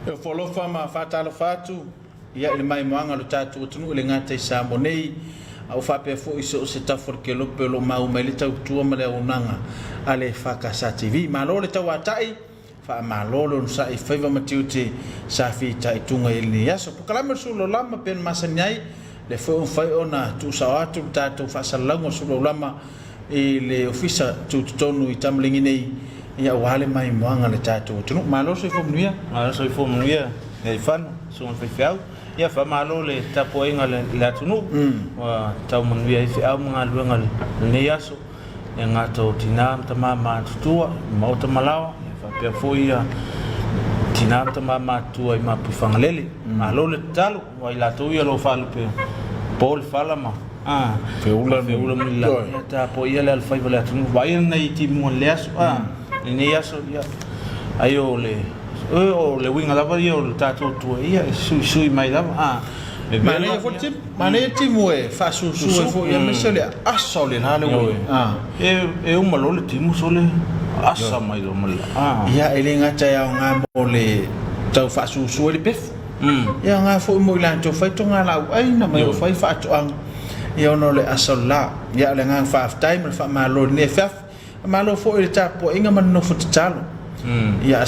E ofo alofa ma faatalofa atu ia i le maimoaga o le tatou atunuu e le gata i Samoa nei, a ua faapea foi i so o se tafa o le kelope o lo o maua mai le tautua ma le auaunaga a le EFKS TV. Malo le tauatai, faamalo le onosai i faiva ma tiute sa fitaituga i lenei aso. Pokalame o le Sululalama pei ona masani ai, lea foi ua mafai ona tuusao atu le tatou faasalalauga o le Sululalama i le Ofisa Tutotonu i Tamaligi nei, ia aua le maimoaga a le tatou atunuu. Malo le soifua manuia. Malo le soifua manuia Leaifano, Susuga i le Faifeau. Ia faamalo le tapuaiga a le atunuu ua tau manuia ai feau ma galuega i lenei aso, e le gata o tina ma tama matutua i Maota ma Laoa, ia faapea foi ia tina ma tama matutua i Mapuifagalele. Malo le tatalo aua i latou ia o lo o faalupe po le fala ma Feula feula ma le lagi, ia tapuaia le alofaiva o le atunuu. Vaaia nai timuga i le aso, lenei aso, ia ai o le o le uiga lava ia o le tatou tua, ia e suisui mai lava a. Manaia foi le timu, manaia le timu e faasusu ai foi, aemaise o le asa o le la le ua i. E uma loa le timu sole asa mai loa ma le la. Ia e le gata e aoga mo le tau faasusu ai le pefu. E aoga foi mo i latou fai togalaau aina ma e fai faatoaga, ia ona o le asa o le la. Ia o le agaga faafetai ma le faamalo i lenei afiafi. Faamalo foi i le tapuaiga ma le nofo tatalo ia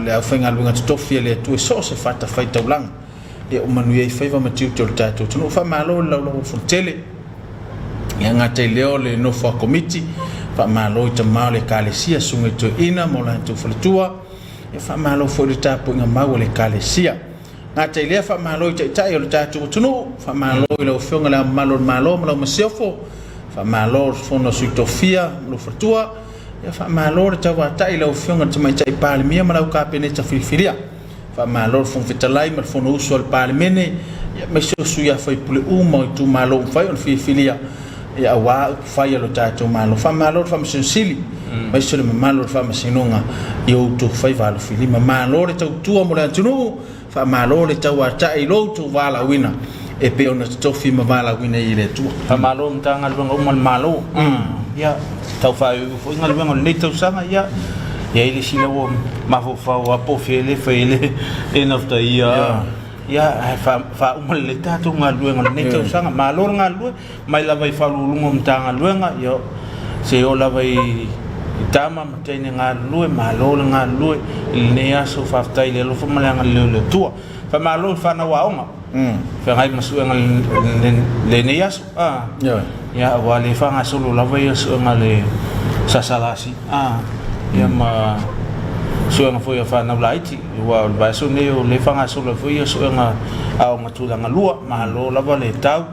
le aufaigaluega totofi a le Atua i so o se fatafaitaulaga ia ua manuia ai faiva ma tiute o le tatou atunuu. Faamalo i le laulau o le Fonotele, ia gata i lea o le nofo a Komiti, faamalo i tama o le Ekalesia, Susuga i Toeaina ma o latou faletua, Ia faamalo foi i le tapuaiga mau a le Ekalesia. Gata i lea, faamalo i Taitai o le tatou atunuu, faamalo i lau Afioga i Le Ao Mamalu o le Malo ma lau Masiofo, faamalo i le Fono a Sui Tofia ma lou faletua, ia faamalo le tauatai i lau Afioga i le Tamaitai Palemia ma lau Kapeneta filifilia, faamalo i le Fofoga Fetalai ma le Fonousu a le Palemene, aemaise o sui usufono uma o itumalo ua mafai ona filifilia ia aua upufai a lo tatou Malo. Faamalo le Faamasino Sili, aemaise o le mamalu o le Faamasinoga i o outou faiva alofilima. Malo le tautua mo le atunuu, faamalo le tauatai i lo outou valaauina e pei ona totofi ma valaauina ai e le Atua. Faamalo i Matagaluega uma a le Malo. Ia, tau faaiuiu foi galuega o lenei tausaga, ia, e i ai le isi lea ua mafaufau lava po o fea le fai ai le e naftaia. Ia, ae faauma lelei tatou galuega o lenei tausaga. Malo le galulue, mai lava i Faauluuluga o Matagaluega, ia, seia oo lava i tama ma teine galulue, malo le galulue i lenei aso. Faafetai i le alofa ma le agalelei o le Atua. Faamalo i fanau aoga, feagai ma suega i lenei aso. Ia, aua o lea e faagasolo lava ia suega a le SSLC, ia ma suega foi a fanau laiti, aua o le vaiaso lenei o lea e faagasolo ai foi ia suega aoga tulaga lua. Malo lava le tau.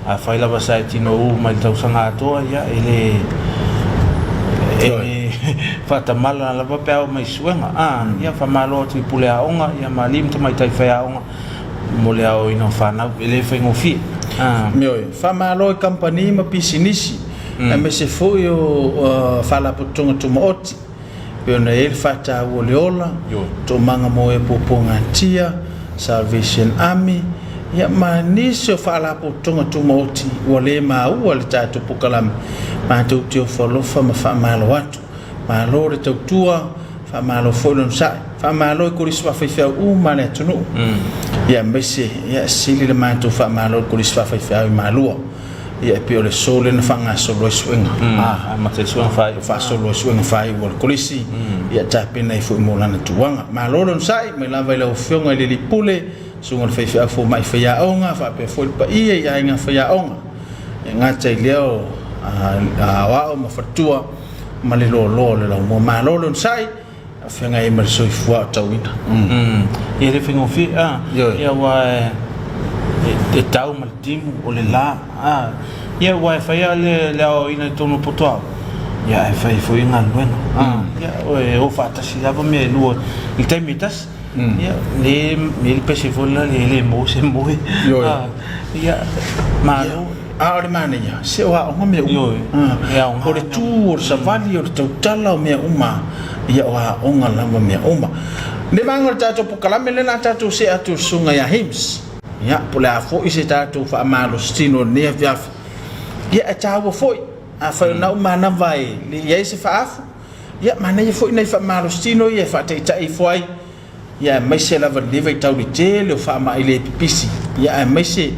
Afai lava sa e tinou mai le tausaga atoa, ia e le e le faatamala lava pe a oo mai i suega. Ia faamalo atu i pule aoga, ia ma alii ma tamaitai faiaoga mo le aoaoina o fanau, e le faigofie. Ioe, faamalo i kamupani ma pisinisi, aemaise foi o faalapotopotoga tumaoti, pei ona i ai le faataua o le ola, toomaga mo e puapuagatia, Salvation Army, ia ma nisi o faalapotopotoga tumaoti ua le maua le tatou polokalame, matou te ofo alofa ma faamalo atu. Malo le tautua, faamalo foi le onosai. Faamalo i Kolisi Faafaifeau uma a le atunuu. Ia aemaise, ia sili le matou faamalo i Kolisi Faafaifeau i Malua. Ia e pei o le aso lea na faagasolo ai suega. Amata i suega faaiu. Faasolo ai suega faaiu a le Kolisi, ia tapena ai foi mo lana tuaga. Malo le onosai, mai lava i lau Afioga i le Alii Pule, Susuga i le Faifeau Fomai Faiaoga, faapea foi le paia i aiga faiaoga. E gata i lea o aoao ma faletua ma le loaloa o le laumua. Malo le onosai, feagai ai ma le soifua aotauina. Ia e le faigofie a, ia aua e tau ma le timu o le la a, ia aua e fai lava le aoaoina i totonu o poto ao, ia ae fai foi galuega a, ia e o faatasi lava mea e lua i le taimi e tasi. Ia le le pese foi la le le mo se moe a, ia malo. A o le manaia, se o aoga mea uma. O le tu, o le savali, o le tautala, o mea uma, ia o aoga lava mea uma. Le vaega o le tatou polokalame lea o le a tatou see atu i le susuga ia Hims. Ia, po o le a foi se tatou faamalositino i lenei afiafi. Ia, e taua foi, afai o lena ua manava e le i ai se faaafu, Ia, manaia foi nai faamalositino ia e faataitai ifo ai, ia aemaise lava lenei vaitau i le tele o faamai le pipisi, ia aemaise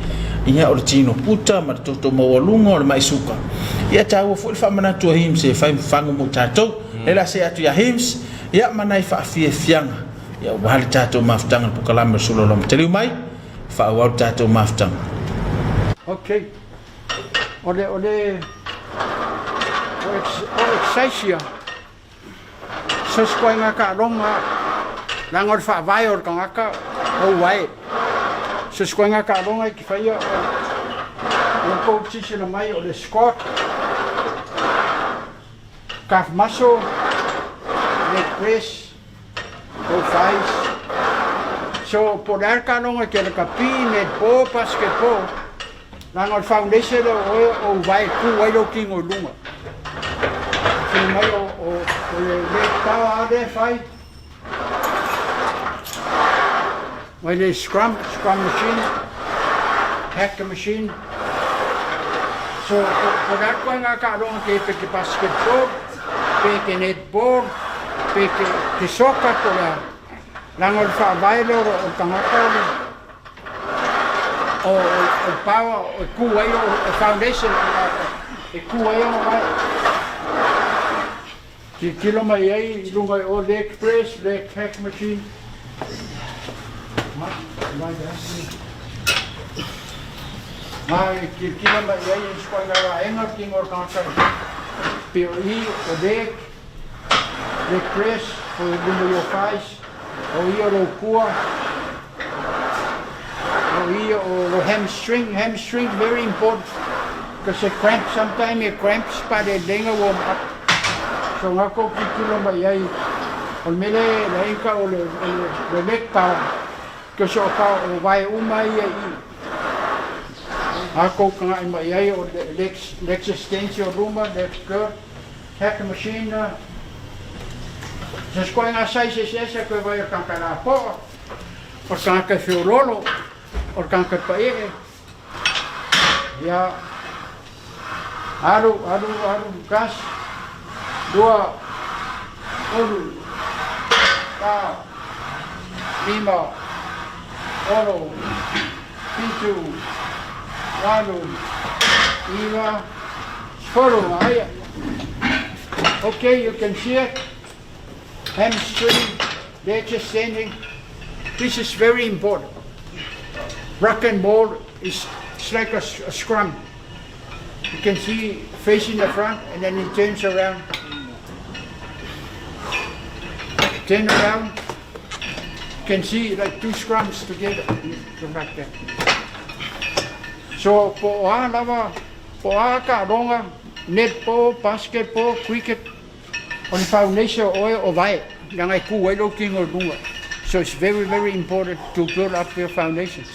ia o le tino puta ma le toto maualuga o le mai suka. Ia e taua foi le faamanatu a Hims e fai ma fagu mo tatou. Lea o le a see atu ia Hims, ia ma nai faafiafiaga, ia aua le tatou mafutaga i le polokalame o le Sula Taliu mai, faaauau le tatou mafutaga. Okay. O le o le o ex, o exercise ia se se koinga taaloga leaga o le faavae o le tagata o uae. Se se koinga taaloga e te faia o le tou silasila mai o le squat, calf muscle, leg press, Go thighs. So po o le a le taaloga e te lakapi, netball, basketball, leaga o le foundation lea o oe o uvae e tu ai lou tino i luga. Fai mai o, o, o le leg power lava lea e fai. Mai le scrum, scrum machine, hack machine. So, po, po o le a le ituaiga taaloga te pe te basketball, pe te netball, pe te, te soccer po o le a. Leaga o le faavae lea o le, o le tagata o le, o, o, o le power e ku ai o, o foundation e ku ai ona vae. Tilotilo mai ai i luga i o leg press, leg hack machine. Mai tilotilo mai ai i isi vaega o le tino o le tagata pei o i o leg, leg press o i luma i o thighs, o i o lou pua, o i o lo hamstring, hamstring very important because it cramps sometimes, it cramps pa le lega warm up. So nga kou tilotilo mai ai o le mea lea e leai ka o le, o le, le leg power because o ka o vae uma ia i a kou kagaʻi mai ai o le leg, leg extension o luma, leg curl, hack machine, se ituaiga size eseese koe vaai o le tagata lapoa, o le tagata e feololo, o le tagata e paee. Ia, alu, alu, alu, tasi, lua, tolu, fa, lima, ono, fitu, valu, iva, sefulu. Aia. Okay, you can see it. Hamstring, leg extending. This is very important. Rock and ball is it's like a scrum. You can see facing the front and then it turns around. Turn around. You can see like two scrums together. Like that. So po o a lava, po o a taaloga, netball, basketball, cricket, o le foundation o oe o vae, leaga e ku ai lou tino i luga. So it's very, very important to build up your foundation.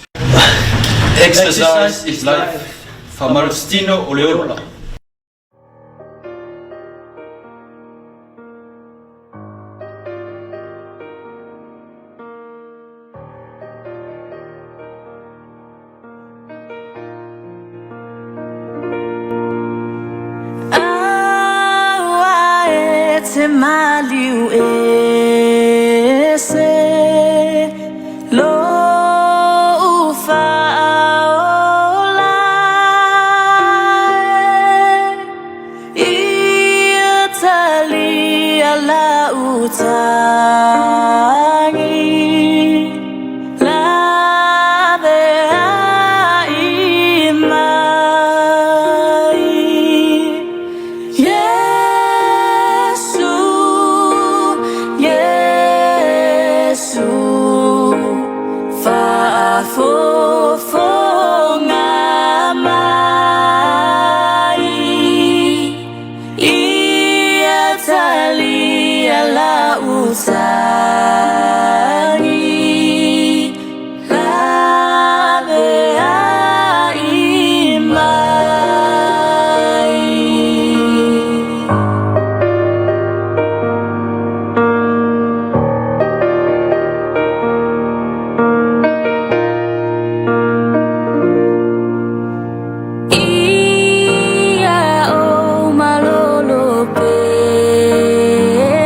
Exercise is life. Faamalositino o le ola. Aua e te maliu ese lou faaola e Ia talia lau tagi Laveai mai Iesu, Iesu Faafofoga mai Ia talia lau tagi Laveai mai. Ia ou malolo pea.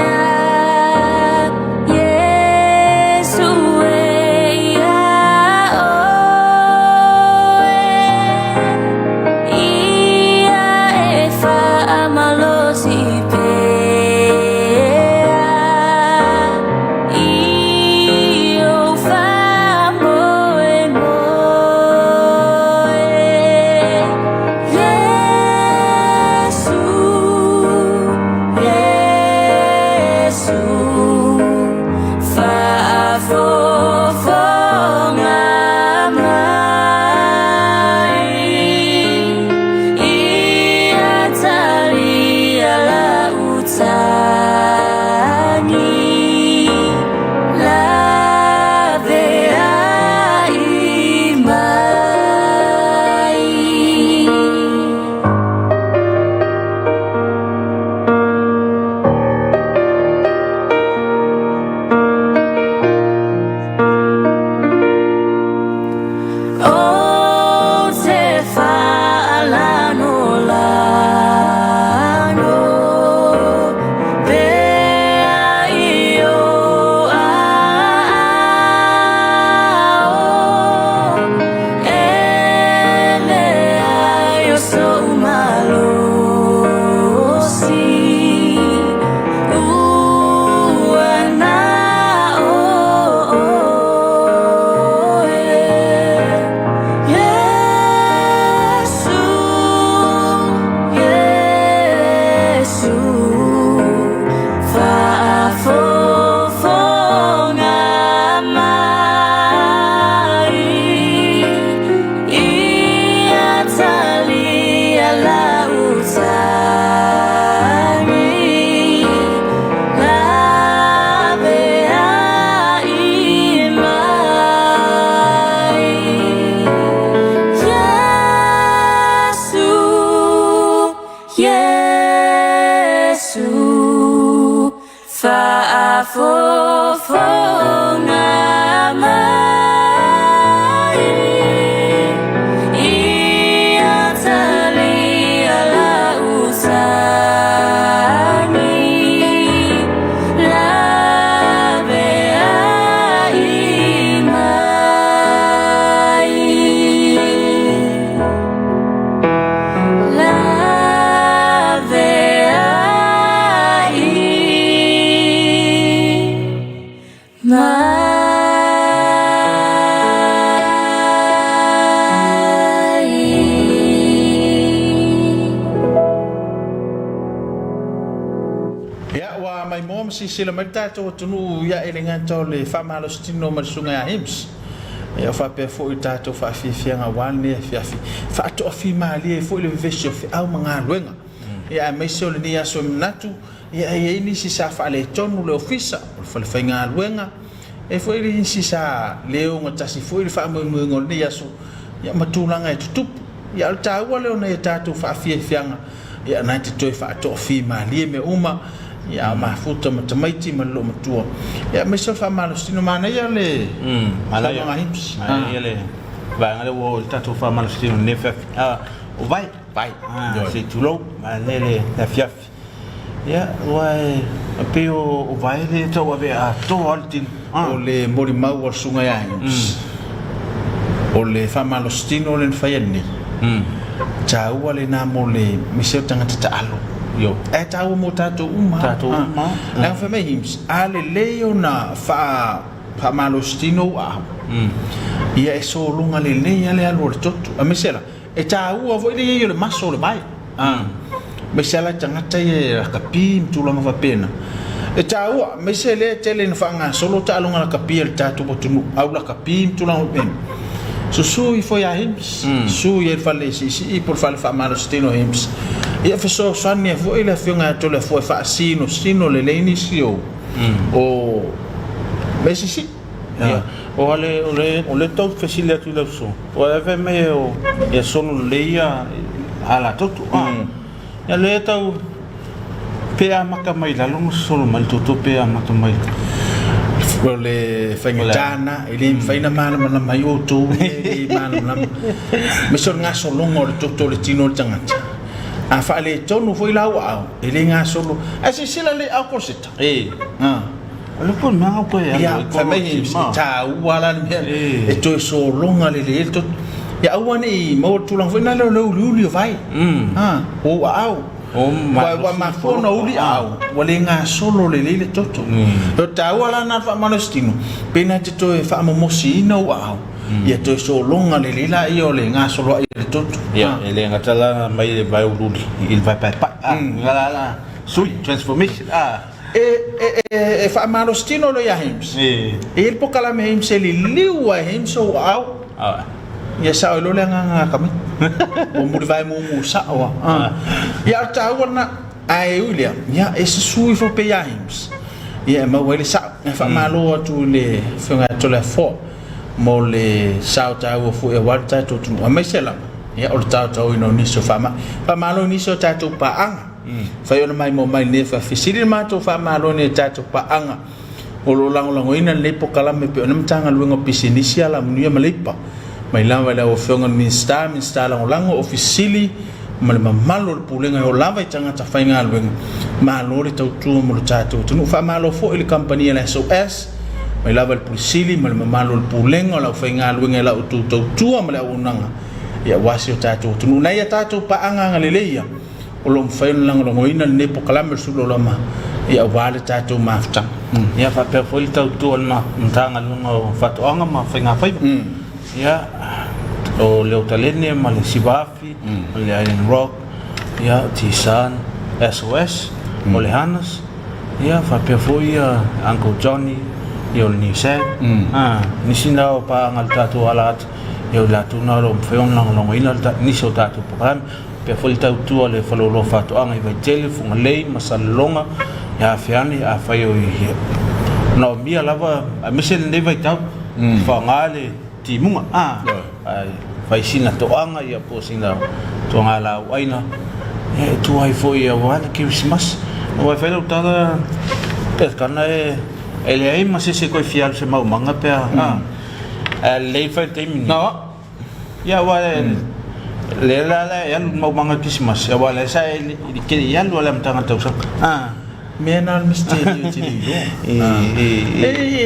faafofoga mai, Ia talia lau tagi, laveai mai. Ou te faalanolano pea i ou aao, e leai o sou malosi ua na o oe. Iesu, Iesu, faafofoga mai, Ia talia lau tagi, laveai mai. Iesu, Iesu, faafofoga mai, Ia talia lau tagi, laveai mai. Laveai mai. Ia, ua maimoa ma silasila mai le tatou atunuu ia e le gata o le faamalositino ma le Susuga ia Hims, ia faapea foi le tatou faafiafiaga aua lenei afiafi, faatoafimalie ai foi le vevesi o feau ma galuega. Ia aemaise o lenei aso e manatu, ia e i ai nisi sa faaletonu le ofisa, o le falefaigaluega, e i ai foi nisi sa le ogatasi foi le faamoemoega o lenei aso, ia ma tulaga e tutupu. Ia o le taua lea o nai a tatou faafiafiaga, ia na te toe faatoafimalie mea uma, ia a o mafuta ma tamaiti ma le loomatua. Ia aemaise o le faamalositino manaia le saunoaga a Hims. Manaia le vaega lea ua oo i le tatou faamalositino i lenei afiafi. O vai, Vai. Se i tulou, manaia le afiafi. Ia, aua e pei o vai le tau ave atoa lava le tino. O le molimau a le susuga ia Hims, o le faamalositino lea na faia nei, taua lena mo le aemaise o tagata taalo. Ae taua mo tatou uma. Tatou uma. Leaga fai mai Hims, a lelei ona faamalositino ou aao, ia e sologa lelei lava le alu o le toto. Aemaise la, e taua foi le i ai o le maso o le vae. Aemaise lava la tagata ia e lakapi ma tulaga faapena. E taua, aemaise lea e tele ina faagasolo taaloga lakapi a le tatou atunuu, au lakapi ma tulaga faapena. Susu ifo ia Hims, susu i ai le fale siisii po o le fale faamalositino o Hims. Ia fesoasoani ai foi le afioga ia Toleafoa e faasinosino lelei nisi o mea siisii. Ia, o ale, o le, o le tau fesili atu i lau so, o e fai mai o ia solo lelei ia a latou tu. Ia le tau pe amata mai lalo ma solo mai le toto pe amata mai. O le faigata lena, e le mafai ona malamalama ai outou e le malamalama. Aemaise o le gasologa o le toto o le tino o le tagata. A faaletonu foi la ua ao, e le gasolo. Ae silasila lelei ao koloseta. E. O le po mea koe alu Ia, fai mai e taua la le mea e toe sologa lelei ai le toto. Ia aua ne i maua le tulaga foi lea o le uliuli o vai. O ou aao. Ua mafua ona uli aao, ua le gasolo lelei le toto. O le taua la lena o le faamalositino, pe na te toe faamomosiina ou aao, ia toe sologa lelei laia o le gasoloai o le toto. Ia, e le gata la mai le vai uliuli i le vai paepae. La la, sui, transformation. E faamalositino loa ia James. E i ai le polokalame a James e liliu lava e James ou aao. Ia sao ai loa le agaga akamai. Ua mulivae mumu sao lava. Ia a o le taua lena. Ae ui lea, ia e susu ifo pea ia James. Ia e maua ai le sao. E faamalo atu i le Afioga ia Toleafoa mo le sao taua foi aua le tatou atunuu aemaise lava ia o le taotaoina o nisi o faamai. Faamalo i nisi o tatou paaga. Fai ona maimoa mai i lenei afiafi. Sili le matou faamalo i nai a tatou paaga o lo o lagolagoina lenei polokalame pei o le Matagaluega o Pisinisi, Alamanuia ma Leipa, mai lava i lau Afioga i le Minisita, Minisita Lagolago, Ofisa Sili ma le mamalu o le Pulega e oo lava i tagata faigaluega. Malo le tautua mo le tatou atunuu. Faamalo foi i le kamupani a le SOS, mai lava i le Pule Sili ma le mamalu o le Pulega o le aufaigaluega i la outou tautua ma le auaunaga aua si o tatou atunuu. Nai a tatou paaga agalelei ia, o lo o mafai ona lagolagoina lenei polokalame o le Sulu-o-Lama aua le tatou mafutaga. Ia faapea foi le tautua a le Matagaluega o Faatoaga ma Faigafaiva. Ia o Leo Talene ma le Siva Afi, o le Island Rock, ia T-Sun, SOS, o le Hanas, ia faapea foi Uncle Johnny, ia o le Nissan. Nisi na o paaga a le tatou ala atu, ia o i latou na o lo o mafai ona lagolagoina nisi o tatou polokalame. Faapea foi le tautua a le Faleoloa Faatoaga i Vaitele, Fugalei ma Salelologa, ia afe ane afai o i manaomia lava aemaise lenei vaitau e faaaoga le timuga ae fai sina toaga ia po o sina toaga lauaina e tua ai foi aua le Kerisimasi. Aua e fai lau tala Pescana e leai ma se isi e toe fia alu i se maumaga pe a ae lelei fai le taimi lenei. Ia aua lea la la e alu maumaga le Kerisimasi aua lea sa e le i alu a le amataga o le tausaga. Mea na o le misteri ou te le iloa.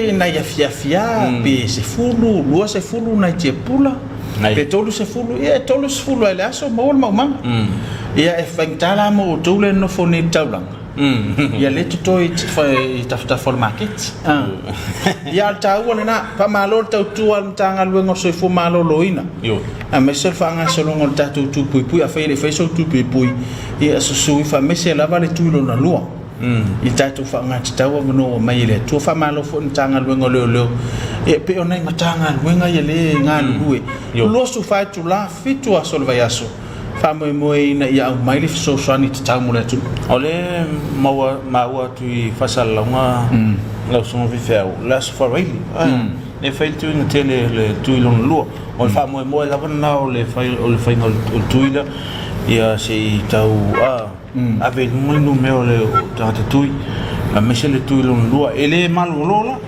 E nai afiafi lava pe 10, 20 nai tiapula, pe 30, ia e 30 lava i le aso maua le maumaga. Ia e faigata la mo outou lea e nonofo nei i le taulaga. Ia lea e totoe i tafatafa o le maketi. Ia a o le taua lena, faamalo le tautua a le Matagaluega o le Soifua Maloloina, aemaise o le faagasologa o le tatou tu puipui. Afai e le i faia sou tu puipui, ia susu ifo aemaise lava le tui lona lua i tatou faaaogatatau avanoa ua mai e le Atua. Faamalo foi i le Matagaluega o Leoleo, e pei o nai Matagaluega ia lea e galulue 24 itula, 7 aso o le vaiaso, faamoemoe ina ia aumai le fesoasoani tatau mo le atunuu. O lea e maua atu i faasalalauga lau Susuga Faifeau, le Aso Faraile, lea e fai le tuiga tele, le tui lona lua. O le faamoemoe lava lena o le faiga o le tui lea, ia se i tau ave i luga le numera o le tagata tui, aemaise le tui lona lua. E le malolo la,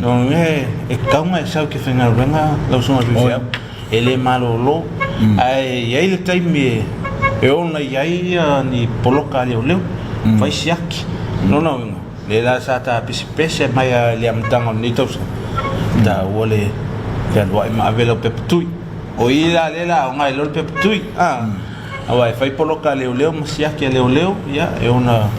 lona uiga e tatau ona e sau e te faigaluega lau Susuga Faifeau. E le malolo, ae i ai le taimi e ona i ai ni poloka a leoleo, fai siaki. Lona uiga, lea la sa ta pesepese mai lava i le amataga o lenei tausaga, e taua le fealuai ma ave lau pepa tui. O i la lea la aoga ai loa le pepa tui, aua e fai poloka a leoleo ma siaki a leoleo, ia e ona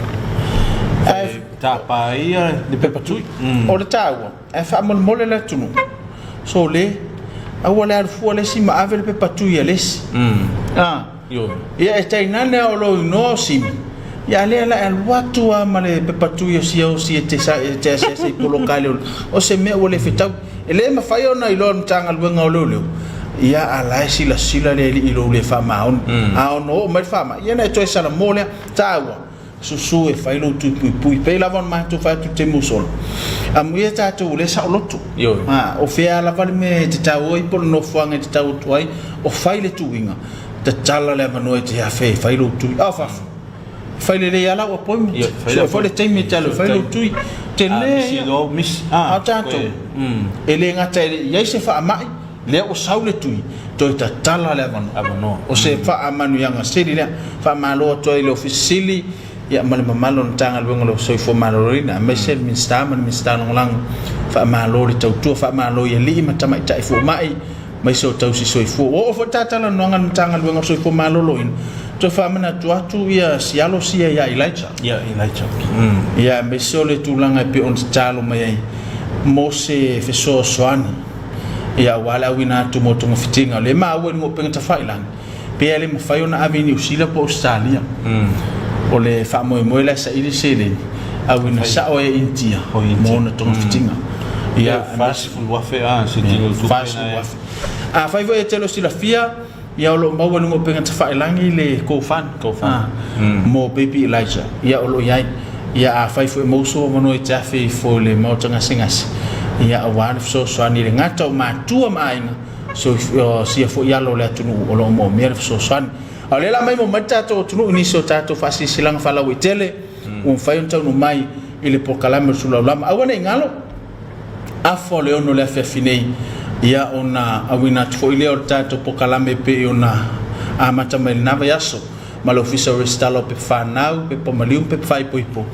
tapa ai le pepa tui. O le taua, Ae faamolemole le atunuu, sole, aua le alu fua le isi ma ave le pepa tui a le isi. Ia e tainane lava o lou inoa o Simi, ia a lea la e alu atu lava ma le pepa tui o Siaosi e te asiasi ai poloka ai leoleo. O se mea ua le fetaui. E le mafai ona iloa e le Matagaluega o Leoleo, ia a la e silasila le alii i lou le faamaoni. A ono oo mai le faamai, ia ona e toe salamo lea. Taua. Susu e fai lou tui puipui. Pei lava ona matou fai atu i le taimi ua sola, amuia tatou o lea e saoloto. Ha, o fea lava le mea e te tau ai po o le nofoaga e te tau atu ai, o fai le tuiga, tatala le avanoa e te afe e fai lou tui. A o fafo, e fai lelei lava lau appointment. Sue foi le taimi e te alu e fai lou tui. Tele ia. A o tatou, e le gata e le i ai se faamai, Lea ua sau le tui, toe tatala le avanoa. O se faamanuiaga sili lea. Faamalo atu ai i le Ofisa Sili ma le mamalu o le Matagaluega o le Soifua Maloloina, aemaise le Minisita ma le Minisita Lagolago. Faamalo le tautua, faamalo i alii ma tamaitai fomai, aemaise o tausi soifua. Ua oo foi le ta talanoaga i le Matagaluega o le Soifua Maloloina, toe faamanatu atu ia sialo sia ia Elijah. Ia Elijah. Ia aemaise o le tulaga e pei ona tatalo mai ai mo se fesoasoani. Ia aua le auina atu mo togafitiga o lea e maua i luga o upega tafailagi, pe a le mafai ona ave i Niu Sila po o Ausetalia. O le faamoemoe la e saili seleni, auina sa'o ai e Initia mo ona togafitiga. Ia, $40,000 a se tino o le tupe na e. Afai foi e te le o silafia, ia o lo o maua i luga o upega tafailagi le GoFund mo Baby Elijah. Ia o lo o i ai. Ia afai foi e maua sou avanoa e te afe ifo i le maota gasegase, ia aua le fesoasoani e le gata o matua ma aiga, sia foi alo o le atunuu o lo o moomia le fesoasoani. A o lea la maimoa mai le tatou atunuu i nisi o tatou faasilasilaga faalauaitele ua mafai ona taunuu mai i le polokalame o le Sulaulama. Aua ne i galo, afa o le 6 i le afiafi nei, ia ona auina atu foi lea o le tatou polokalame e pei ona amata mai i lena vaiaso ma le Ofisa o Resitala o Pepa Fanau, Pepa Maliu ma Pepa Faaipoipo.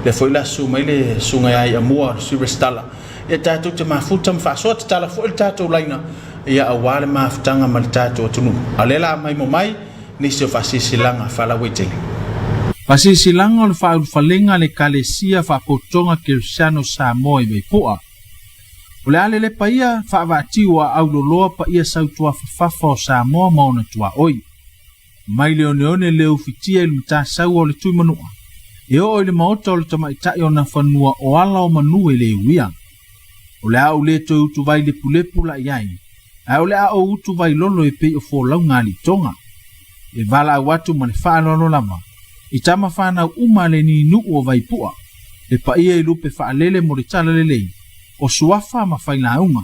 Lea foi la susu mai le Susuga ia Aiamua, le Sui Resitala, ia tatou te mafuta ma faasoa tatala foi le tatou laina ia aua le mafutaga ma le tatou atunuu. A o lea la maimoa mai nisi o faasilasilaga faalauaitele. Faasilasilaga o le faaulufalega a le Ekalesia Faapotopotoga Kerisiano Samoa i Vaipua. O le a lelepa ia faavaatiu a auloloa paia sautuafafafa o Samoa ma ona tuaoi. Mai le oneone le ufitia i le matasaua o le Tuimanua, e oo i le maota o le tamaitai o Nafanua o ala o manu e le uia. O le a ou le toe utuvai lepulepu la i ai, ae o le a ou utuvai lolo e pei o folauga alii toga. E valaau atu ma le faaaloalo lava i tama fanau uma a le ninuu o Vaipua, le paia i lupe faalele mo le talalelei, o suafa ma failauga,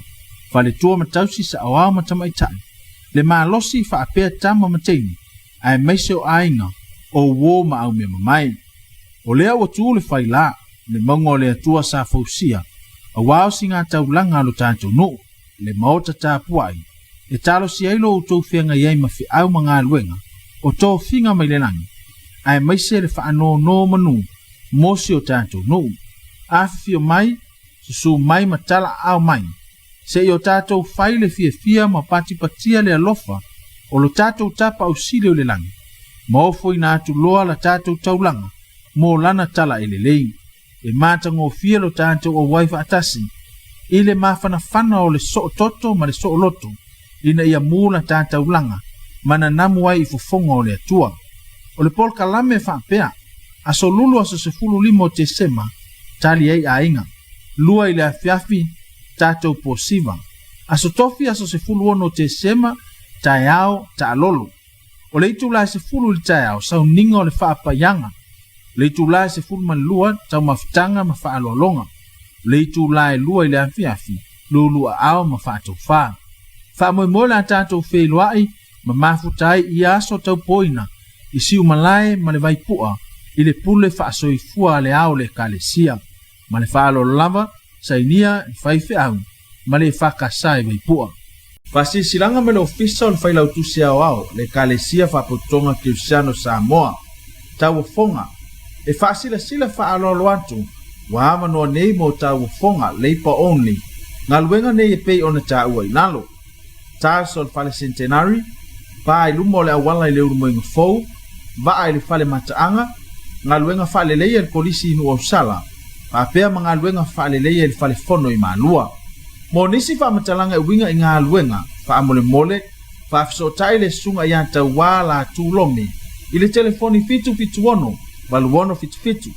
faletua ma tausi saoao ma tamaitai, le malosi faapea tama ma teine, aemaise o aiga, o uo ma aumeamamae. O lea ua tu le faila, le mauga o le Atua sa fausia, aua o siga taulaga a lo tatou nuu, le maota tapuai, e talosia ai lo outou feagai ai ma feau ma galuega o tofiga mai le lagi, aemaise le faanonomanu mo si o tatou nuu. Afifio mai, susu mai ma tala aao mai, Se i o tatou fai le fiafia ma patipatia le alofa o lo tatou Tapa ausili o le lagi, ma ofoina atu loa la tatou taulaga mo lana tala e lelei. E matagofie lo tatou auai faatasi i le mafanafana o le soototo ma le sooloto ina ia mu la ta taulaga ma nanamu ai i fofoga o le Atua. O le polokalame faapea, Aso Lulu aso 15 o Tesema, tali ai aiga. 2 i le afiafi, tatou posiva. Aso Tofi aso 16 Tesema, taeao, taalolo. O le itula e 10 i le taeao, sauniga o le faapaiaga. O le itula e 12, taumafataga ma faaaloaloga. O le itula e 2 i le afiafi, luuluaao ma faatofā. Faamoemoe la tatou feiloai ma mafuta ai i ia aso taupoina i Siumalae ma le Vaipua i le pule faasoifua a le ao o le Ekalesia. Ma le faaaloalo lava, sainia le faifeau ma le EFKS i Vaipua. Faasilasilaga mai le Ofisa o le Failautusi Aoao le Ekalesia Faapotopotoga Kerisiano Samoa, Tauofoga, e faasilasila faaaloalo atu ua avanoa nei mo tauofoga, labour only, galuega nei e pei ona taua i lalo. Tiles o le Fale Centenary, pa i luma o le auala i le Ulumoega Fou, vaa i le Fale Mataaga, galuega faaleleia i le Kolisi i Nuuausala, faapea ma galuega faaleleia i le Fale Fono i Malua. Mo nisi faamatalaga e uiga i galuega faamolemole, faafesootai le Susuga ia Tauā Latu Lomi i le telefoni 776 8677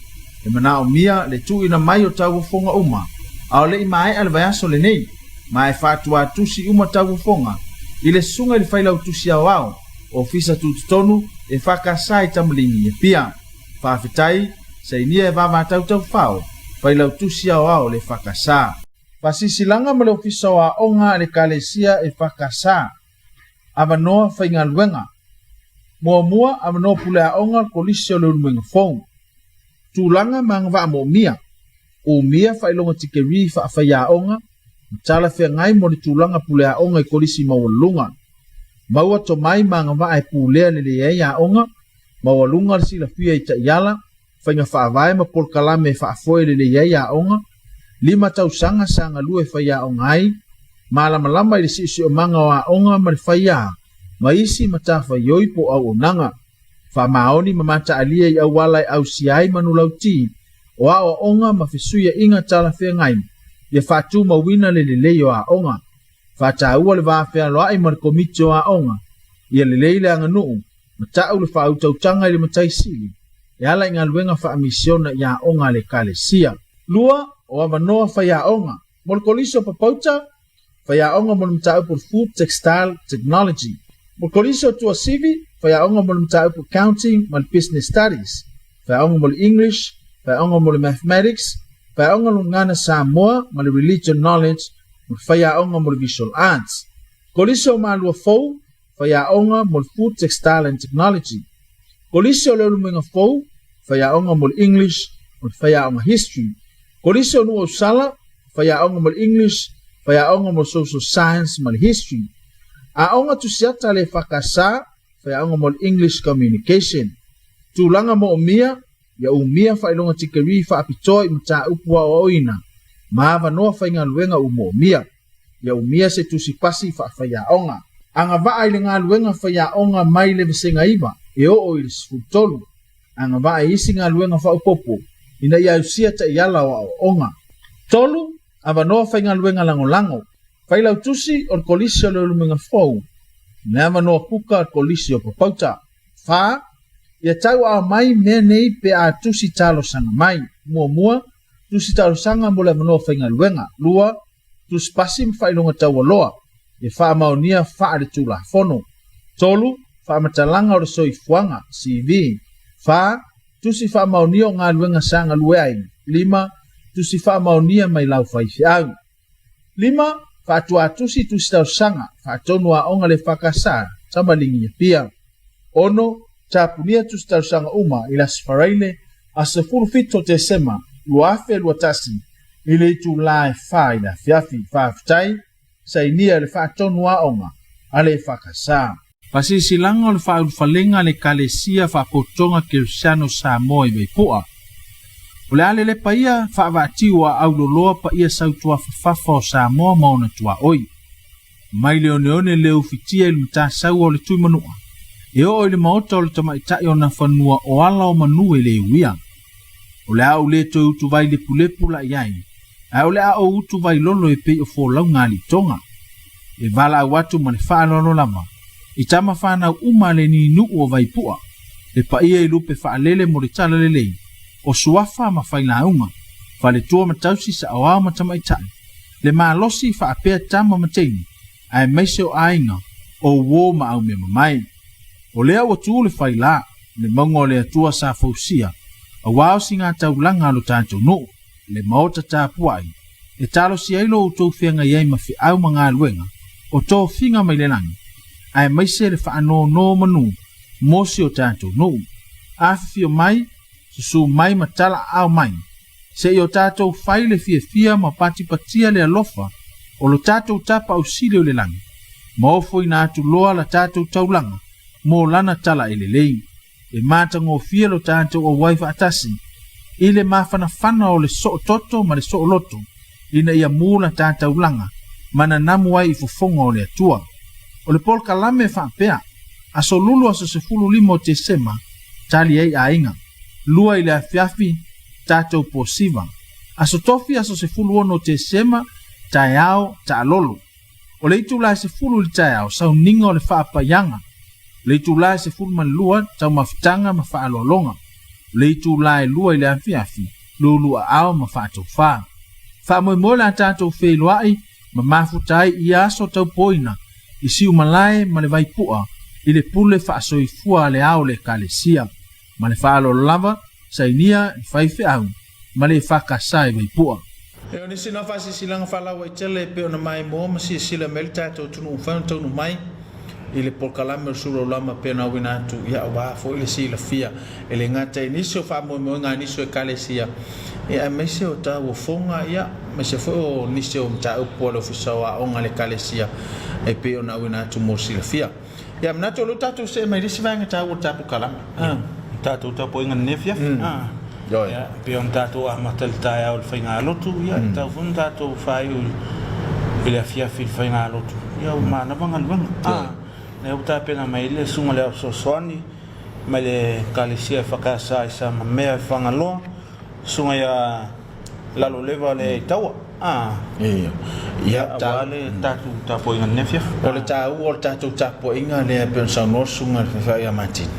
e manaomia le tuuina mai o tauofoga uma a o le i maea le vaiaso lenei. Ma e faatuatusi uma tauofoga i le susuga i le Failautusi Aoao, Ofisa Tutotonu e FKS i Tamaligi i Apia. Faafetai, sainia e Vavatautaufao, Failautusi Aoao le FKS. Faasilasilaga ma le Ofisa o Aoga a le Ekalesia e FKS. Avanoa faigaluega. Muamua, avanoa pule aoga o le Kolisi o le Ulumoega Fou. Tulaga ma agavaa moomia. Umia faailoga tikerii faafaiaoga ma talafeagai mo le tulaga puleaoga i kolisi maualuluga. Maua tomai ma agavaa e pulea lelei ai aoga, maualuga le silafia i taiala, faiga faavae ma polokalame e faafoe lelei ai aoga, 5 tausaga sa galue faiaoga ai, malamalama i le siosiomaga o aoga ma le faiā ma isi matafaioi po o auaunaga. Faamaoni ma mataalia i auala e ausia ai manulauti o aoaoga ma fesuiaiga talafeagai ia faatumauina le lelei o aoga. Faataua le va fealoai ma le Komiti o Aoga ia lelei le aganuu ma ta'u le faautautaga i le Matai Sili. e ala i galuega faamisiona i aoga a le Ekalesia. 2, o avanoa faiaoga mo le Kolisi o Papauta, faiaoga mo le mataupu o le Food Textile Technology. Mo le Kolisi o Tuasivi, faiaoga mo le mataupu Accounting ma le Business Studies, faiaoga mo le English, faiaoga mo le Mathematics, faiaoga mo le Gagana Samoa ma le Religion Knowledge ma le faiaoga mo le Visual Arts. Kolisi o Malua Fou, faiaoga mo le Food Textile and Technology. Kolisi o Leulumoega Fou, faiaoga mo le English ma le faiaoga History. Kolisi o Nuuausala, faiaoga mo le English, faiaoga mo le Social Science ma le History. Aoga Tusiata a le EFKS, faiaoga mo le English Communication. Tulaga moomia, ia umia faailoga tikerii faapitoa i mataupu aoaoina ma avanoa faigaluega ua moomia. Ia umia se tusi pasi faafaiaoga. Agavaa i le galuega faiaoga mai le Vasega 9 e oo i le 13. Agavaa i isi galuega faaopoopo ina ia ausia taiala o aoaoga. 3, Avanoa faigaluega lagolago. Failautusi o le Kolisi o Leulumoega Fou ma le avanoa kuka o le Kolisi o Papauta. 4, Ia tauaao mai mea nei pe a tusi talosaga mai. Muamua, tusi talosaga mo le avanoa faigaluega. 2, tusi pasi ma faailoga taualoa e faamaonia faa-le-Tulafono. 3, faamatalaga o le soifuaga, CV. 4, tusi faamaonia o galuega sa galue ai. 5, tusi faamaonia mai lau faifeau. 5, faatuatusi tusi talosaga, faatonu aoga le FKS, Tamaligi Apia. 6, tapunia tusi talosaga uma i le Aso Faraile, aso 17 o Tesema 2021 i le itula e 4 i le afiafi. Faafetai, sainia e le Faatonu Aoga a le EFKS. Faasilasilaga o le Faaulufalega a le Ekalesia Faapotopotoga Kerisiano Samoa i Vaipua. O le a lelepa ia faavaatiu a auloloa paia sautuafafafa o Samoa ma ona tuaoi. Mai le oneone le ufitia i le matasaua o le Tuimanua, e oo i le maota o le tamaitai o Nafanua o ala o manu e le uia. O le a ou le toe utuvai lepulepu la i ai, ae o le a ou utuvai lolo e pei o folauga a Liitoga. E valaau atu ma le faaaloalo lava i tama fanau uma a le ninuu o Vaipua, le paia i lupe faalele mo le talalelei o suafa ma failauga, faletua ma tausi saoao ma tamaitai, le malosi faapea tama ma teine, aemaise o aiga, o uo ma aumeamamae. O lea ua tu le faila, le mauga o le Atua sa fausia, aua o siga taulaga a lo tatou nuu, le maota tapuai, e talosia ai lo outou feagai ai ma feau ma galuega o tofiga mai le lagi, aemaise le faanonomanu mo si o tatou nuu. Afifio mai, susu mai ma talaaao mai, Se i o tatou fai le fiafia ma patipatia le alofa o lo tatou Tapaau Sili o le lagi, ma ofoina atu loa la tatou taulaga mo Lana tala e lelei. E matagofie lo tatou auai faatasi i le mafanafana o le soototo ma le sooloto ina ia mu la ta taulaga ma nanamu ai i fofoga o le Atua. O le polokalame faapea, Aso Lulu aso 15 o Tesema, tali ai aiga. 2 i le afiafi, tatou posiva. Aso Tofi aso 16 o Tesema, taeao, taalolo. O le itula e 10 i le taeao, sauniga o le faapaiaga. O le itula e 12, taumafataga ma faaaloaloga. O le itula e 2 i le afiafi, luluaao ma faatofā. Faamoemoe la tatou feiloai ma mafuta ai ia aso taupoina i Siumalae ma le Vaipua i le pule faasoifua a le ao o le Ekalesia. Ma le faaaloalo lava, sainia i faifeau ma le EFKS i Vaipua. E o nisi na faasilasilaga faalauaitele e pei ona maimoa ma silasila mai le tatou atunuu mafai ona taunuu mai i le polokalame o le Sulaulama e pei ona auina atu, ia aua foi le silafia e le gata i nisi o faamoemoega a nisi o Ekalesia, ia aemaise o tauofoga, ia aemaise foi o nisi o mataupu a le Ofisa o Aoga a le Ekalesia e pei ona auina atu mo le silafia. Ia, manatu o lea ua tatou see mai i le isi vaega taua o le tatou kalama. Ia, tatou tapuaiga i lenei afiafi. Ia, pei ona tatou amata i le taeao i le faigalotu, ia, e tatau foi ona tatou faaiu i le afiafi i le faigalotu. Ia, ua manava galuega. Lea ua tapena mai ai le Susuga i le Ao Fesoasoani mai le Ekalesia EFKS i Samamea i Fagaloa, Susuga ia Laloleva le Taua. Ia, Ia, aua le tatou tapuaiga i lenei afiafi. O le taua o le tatou tapuaiga lea e pei ona saunoa le Susuga i le Faifeau ia Martin.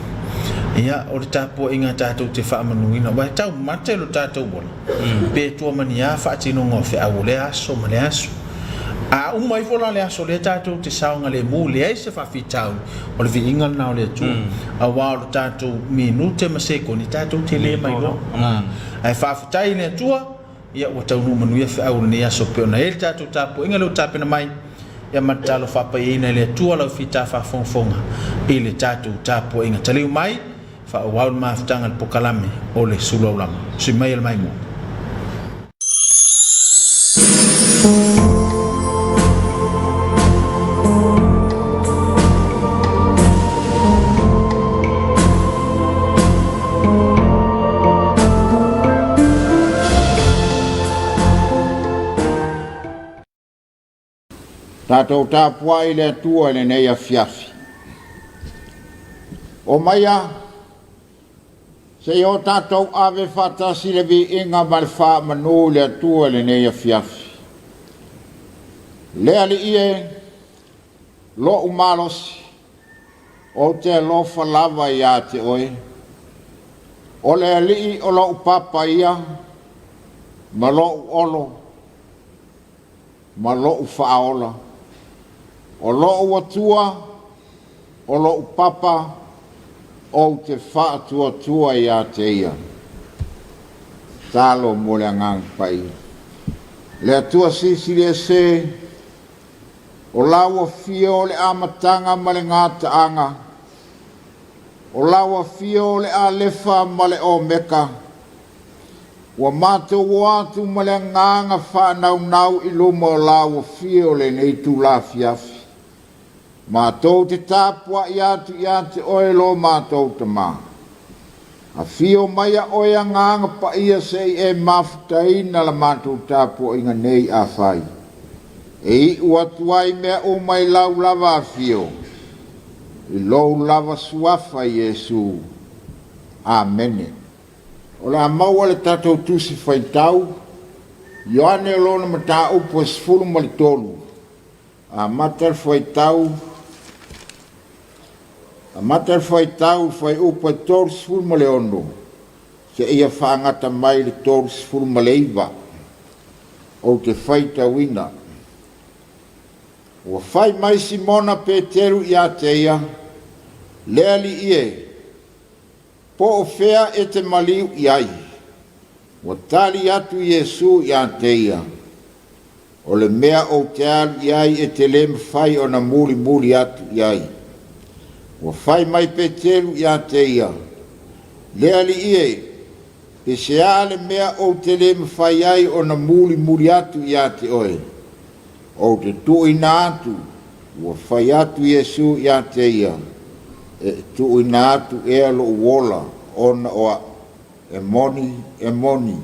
Ia, o le tapuaiga tatou te faamanuina, aua e taumate lo tatou ola, pe tua ma ni a faatinoga o feau o lea aso ma lea aso. A uma ifo la le aso lea tatou te saogalemu, leai se faafitauli, o le viiga lena o le Atua, aua o le tatou minute ma sekone tatou te le mailoa. Ae faafetai i le Atua, Ia, ua taunuu manuia feau o lenei aso pei ona i ai le tatou tapuaiga lea ua tapena mai, ia ma le talo faapaiaina e le Atua lau fita faafogafoga i le tatou tapuaiga. Taliu mai, faaauau le mafutaga i le pokalame o le sulu aulama. Sui mai e le maimoa. Tatou tapuai i le Atua i lenei afiafi. Omaia, se i o tatou ave faatasi le viiga ma le faamanu i le Atua i lenei afiafi. Le Alii e, lo'u malosi, Ou te alofa lava ia te oe. O le Alii o lou papa ia, ma lou olo, ma lou faaola. O lou Atua, o lou papa, ou te faatuatua ia te ia. Talo mo le Agaga Paia. Le Atua Silisili Ese, O lau afio o le amataga ma le gataaga, o lau afio o le Alefa ma le Omeka, ua matou o atu ma le agaga faanaunau i luma o lau afio lenei itula afiafi. Matou te tapuai atu ia te oe lo matou Tama. Afio maia oe Agaga Paia se i e mafutaina la matou tapuaiga nei afai e iu atu ai mea uma i lau lava afio, i lou lava Suafa Iesu. Amene. O le a maua le tatou Tusi Faitau, Ioane o lona mataupu e 13. Amata le fuaitau Amata le fuaitau i le fuaiupu e 36 seia faagata mai le 39. Ou te faitauina. Ua fai mai Simona Peteru ia te ia, Le Alii e, po o fea e te maliu i ai? Ua tali atu Iesu ia te ia, O le mea ou te alu i ai e te lē mafai ona mulimuli atu i ai. Ua fai mai Peteru ia te ia, Le Alii e, pe se a le mea ou te lē mafai ai ona mulimuli atu ia te oe? Ou te tuuina atu. Ua fai atu Iesu ia te ia, E tuuina atu ea lou ola ona o a'u? E moni, e moni,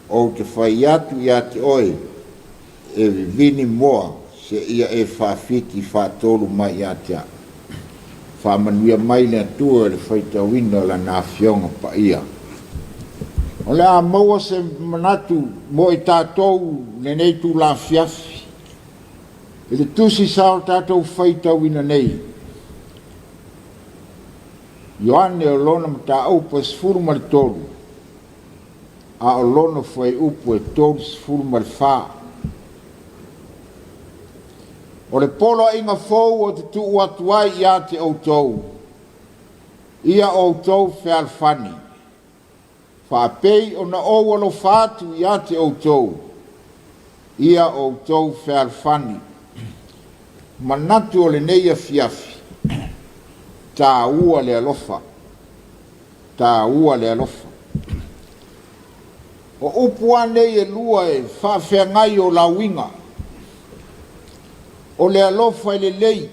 ou te fai atu ia te oe, e vivini moa seia e faafiti faatolu mai ia te a'u. Faamanuia mai le Atua i le faitauina o Lana Afioga Paia. O le a maua se manatu mo i tatou i lenei itula afiafi, i le tusi sa o tatou faitauina nei. Ioane o lona mataupu e 13, a o lona fuaiupu e 34. O le poloaiga fou ou te tuu atu ai ia te outou, ia outou fealofani, faapei ona ou alofa atu ia te outou, ia outou fealofani. Manatu o lenei afiafi, taua le alofa, taua le alofa. O upu a nei e lua e faafeagai o lauiga, o le alofa e lelei,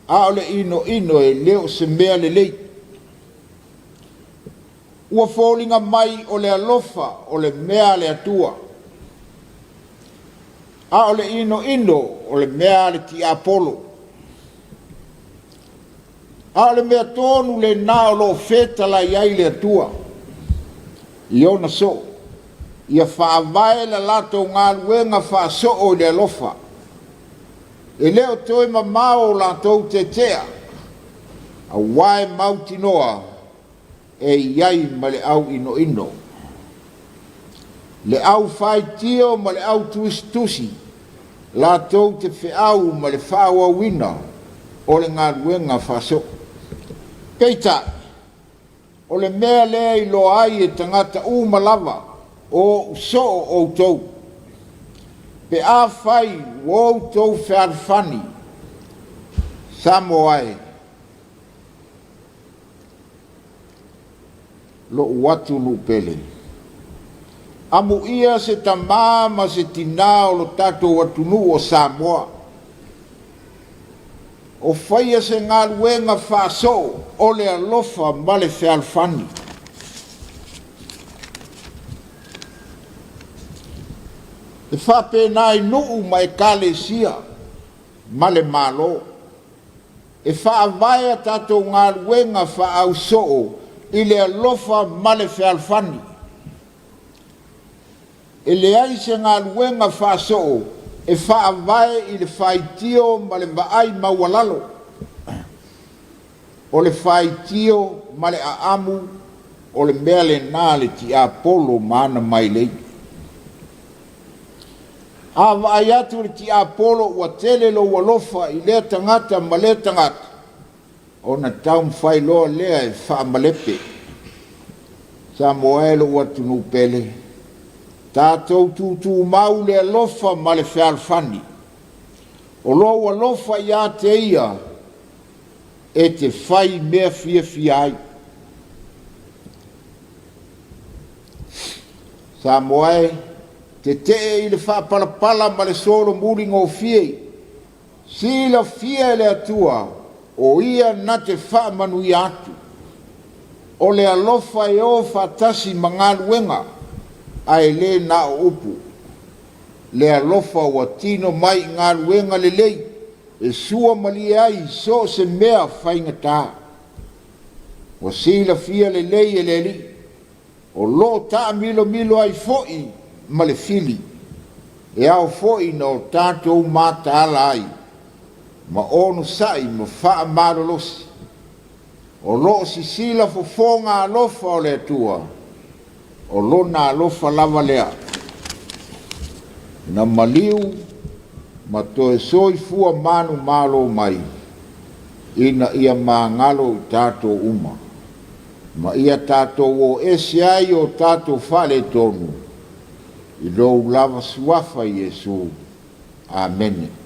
a o le inoino e le o se mea lelei. Ua foliga mai o le alofa o le mea a le Atua, a o le inoino o le mea a le tiapolo. A o le mea tonu lena o lo o fetalai ai le Atua i ona soo, ia faavae la latou galuega faasoo i le alofa. E le o toe mamao o latou tetea, aua e mautinoa. e i ai ma le au inoino, le au faitio ma le au tusitusi latou te feau ma le faaauauina o le galuega faasoo. Peitai, o le mea lea e iloa ai e tagata uma lava o ou soo outou, pe afai ua outou fealofani, Samoa e, Lo'u atunuu pele. Amuia se tamā ma se tinā o lo tatou atunuu o Samoa, o faia se galuega faasoo o le alofa ma le fealofani. E faapena i nuu ma ekalesia ma le Malo. E faavae a tatou galuega faausoo i le alofa ma le fealofani. E leai se galuega faasoo e faavae i le faitio ma le vaai maualalo. O le faitio ma le aamu o le mea lena a le tiapolo ma ana mailei. A vaai atu le tiapolo ua tele lou alofa i lea tagata ma lea tagata, ona taumafai loa lea e faamalepe. Samoa e lou atunuu pele, tatou tutumau le alofa ma le fealofani. O lou alofa ia te ia e te fai mea fiafia ai. Samoa e, tetee i le faapalapala ma le solomuli gofie, silafia e le Atua o Ia na te faamanuia atu. O le alofa e o faatasi ma galuega, ae le na o upu. Le alofa ua tino mai i galuega lelei e suamalie ai so o se mea faigata. Ua silafia lelei e le Alii o lo o taamilomilo ai foi ma le fili, e ao foi na o tatou mataala ai ma onosai ma faamalolosi. O lo o sisila fofoga alofa o le Atua, o Lona alofa lava lea na maliu ma toe soifua manumalo mai ina ia magalo i tatou uma, ma ia tatou o ese ai o tatou faaletonu i lou lava Suafa Iesu. Amene.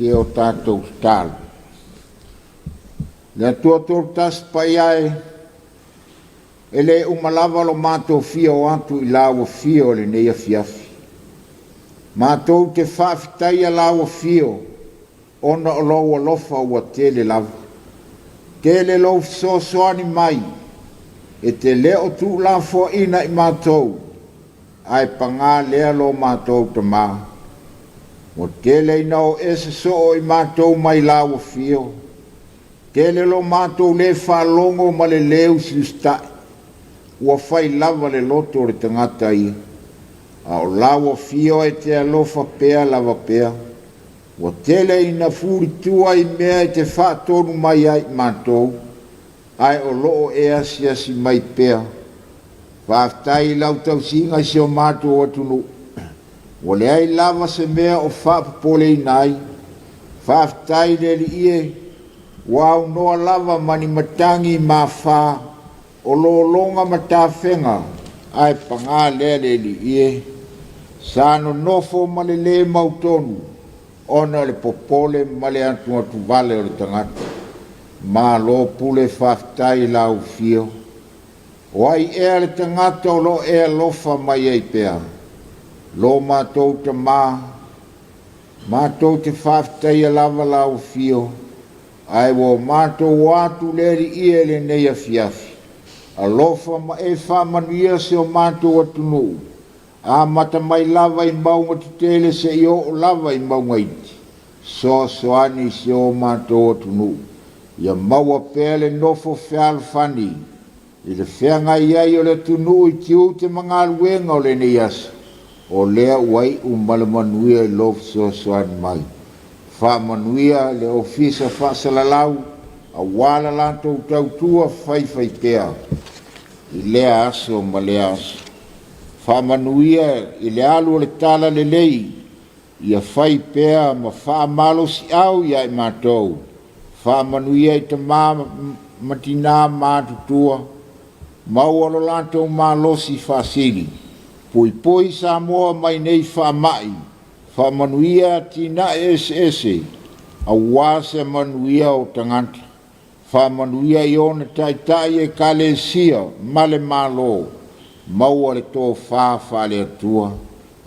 Se o tatou tatalo. Le Atua Toatasi Paia e, e le uma lava lo matou fia o atu i lau afio i lenei afiafi. Matou te faafetaia lau afio ona o lou alofa ua tele lava. Tele lou fesoasoani mai e te le o tuulafoaina i matou, ae pagā lea lo matou Tamā. Ua tele ina o ese soo i matou mai lau afio, tele lo matou lē faalogo ma le lē usiusita'i, ua fai lava le loto o le tagata ia. A o lau afio e te alofa pea lava pea. Ua tele ina fulitua i mea e te faatonu mai ai i matou, ae o lo o e asiasi mai pea. Faafetai i lau tausiga i si o matou atunuu. Ua leai lava se mea o faapopoleina ai. Faafetai i le Alii e, ua aunoa lava ma ni matagi mafa o lologa ma tafega, ae pagā lea le Alii e, sa nonofo ma le lē mautonu ona o le popole ma le atuatuvale o le tagata. Malo pule faafetai i lau afio. O ai ea le tagata o lo o e alofa mai ai pea? Lo matou Tamā, matou te faafetaia lava lau afio, ae ua o matou o atu le Alii e i lenei afiafi. Alofa ma e faamanuia si o matou atunuu, amata mai lava i mauga tetele seia oo lava i mauga iti. Fesoasoani i si o matou atunuu, ia maua pea le nofo fealofani i le feagai ai o le atunuu i tiute ma galuega o lenei aso, o lea ua iu ma le manuia i lou fesoasoani mai. Faamanuia le Ofisa Faasalalau aua la latou tautua faifaipea i lea aso ma lea aso. Faamanuia i le alu o le talalelei, ia fai pea ma faamalosiau ia i matou. Faamanuia i tamā ma tinā matutua, maua lo latou malosi faasili. Puipui Samoa mai nei faamai, faamanuia atinae eseese aua se manuia o tagata. Faamanuia i ona taitai, ekalesia ma le Malo, maua le tofa faale-Atua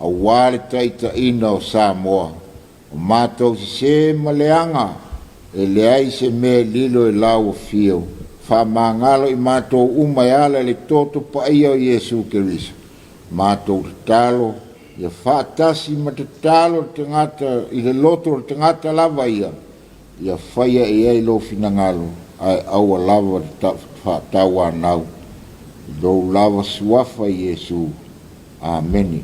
aua le taitaiina o Samoa. O matou sesē ma leaga, e leai se mea e lilo i lau afio. Faamagalo i matou uma e ala i le toto paia o Iesu Keriso. Matou tatalo ia faatasi ma tatalo le tagata i le loto o le tagata lava ia, ia faia i ai lou finagalo, ae aua lava le faatauanau i lou lava suafa Iesu. Amene.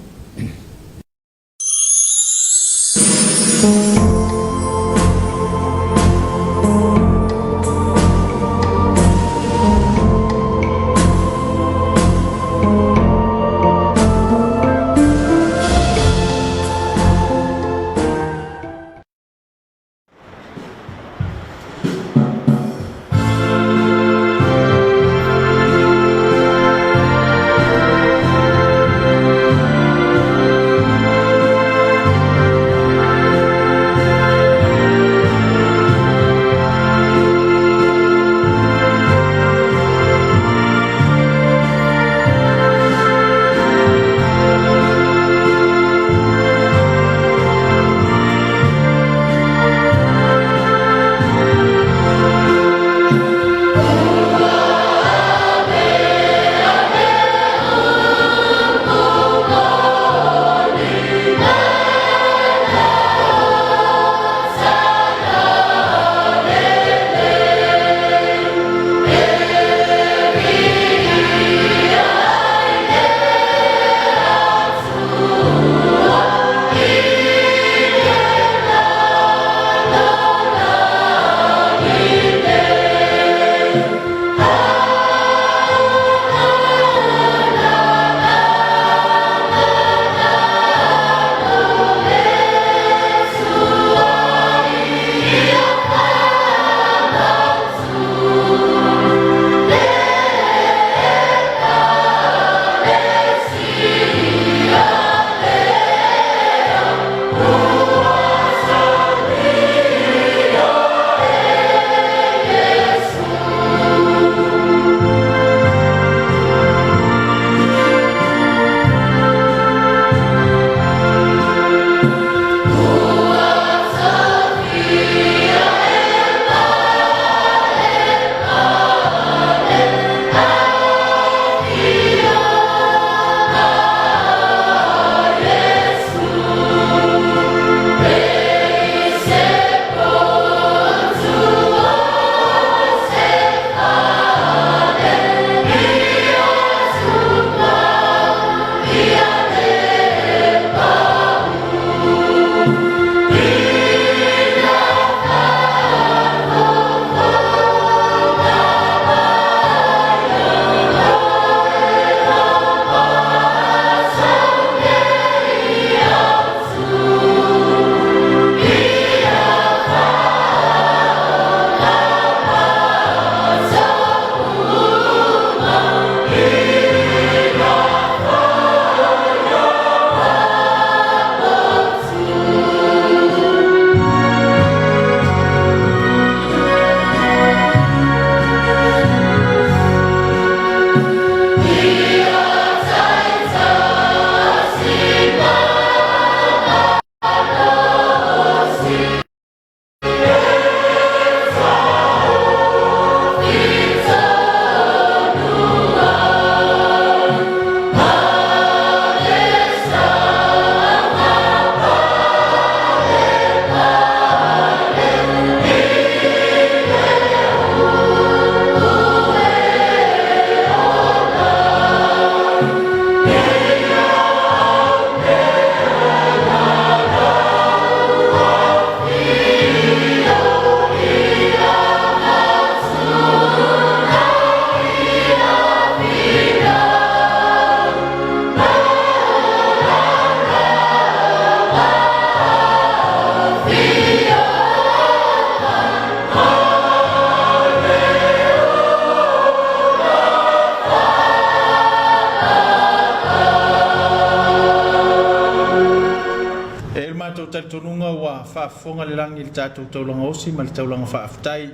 maualuga ua faafofoga le lagi i le tatou taulaga osi ma le taulaga faafetai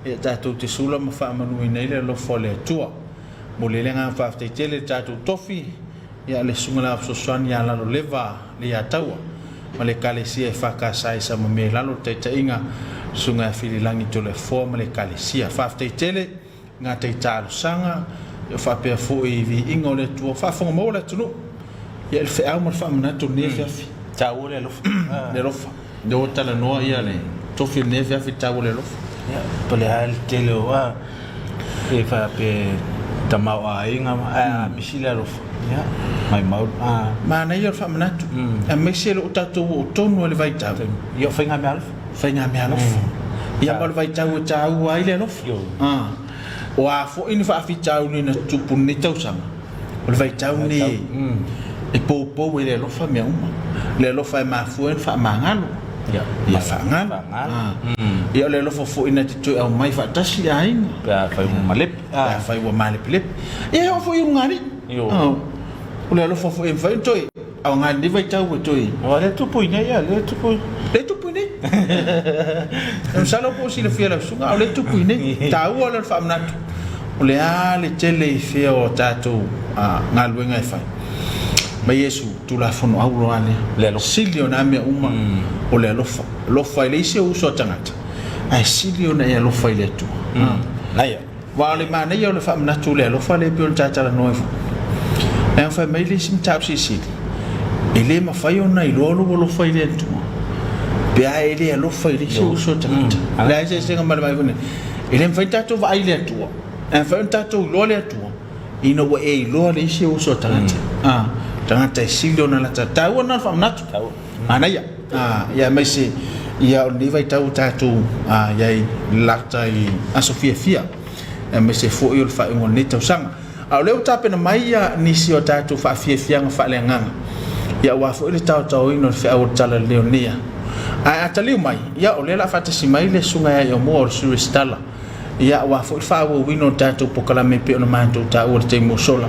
ia tatou te sula ma faamanuina ai le alofa o le Atua. Momoli ai le agaga faafetai tele i le tatou tofi ia le Susuga la Fesoasoani ia Laloleva Leiataua ma le Ekalesia EFKS i Samamea i lalo o le taitaiga Susuga ia Fililagi Toleafoa ma le Ekalesia. Faafetai tele. Gatai talosaga, ia faapea foi i viiga o le Atua, faafofoga maua le atunuu, ia i le feau ma le faamanatu o lenei afiafi. Taua le alofa. Le alofa. Lea ua talanoa ia le tofi o lenei afiafi, taua le alofa. Ia, po o le a le tele o a, e faapea tamaoaiga ae a misi le alofa, ia, maimau. Manaia o le faamanatu, aemaise o lo o tatou oo tonu i le vaitau. Ia, o faigameaalofa. Faigameaalofa. Ia ma o le vaitau e taua ai le alofa. O a foi ni faafitauli na tutupu i lenei tausaga, o le vaitau lenei e poupou ai le alofa mea uma. Le alofa e mafua ai ona faamagalo. Ia faagalo. Ia o le alofa foi na te toe aumai faatasi i aiga. Pe afai ua malepe. Pe afai ua malepelepe. Ia e oo foi i ulugalii. O le alofa foi e mafai ona toe aoga i lenei vaitau e toe. Aua lea tupu i nei, lea tupu. Lea tupu i nei. E masalo po o silafia e lau susuga, a o lea tupu i nei. Taua lea o le faamanatu, o le a le tele i fea o tatou galuega e fai. Ma Iesu, Tulafono auro lava lea. Le alofa. Sili ona mea uma o le alofa. Alofa e leai se uso a tagata, ae sili ona e alofa i le Atua. Naia. Aua o le manaia o le faamanatu o le alofa lea e pei ona ta talanoa ai foi. Leaga fai mai le isi mataupu silisili, e le mafai ona iloa lou alofa i le Atua pe a e le alofa i le isi uso tagata. O le a eseesega ma le vaai foi nei. E le mafai ona tatou vaai i le Atua, ae mafai ona tatou iloa le Atua ina ua e iloa le isi uso tagata. Tagata e sili ona lata. Taua lena o le faamanatu. Manaia. Ia aemaise ia o lenei vaitau ua tatou i ai lata i aso fiafia aemaise foi o le faaiuga o lenei tausaga. A o lea ua tapena mai ia nisi o tatou faafiafiaga faaleagaga ia aua foi le taotaoina o le feau o le Talalelei o lenei aso. Ae a taliu mai, ia o lea o le a faatasi mai le Susuga ia Iomoa o le Sui Resitala Ia, aua foi le faaauauina o le tatou polokalame e pei ona matou taua i le taimi ua sola.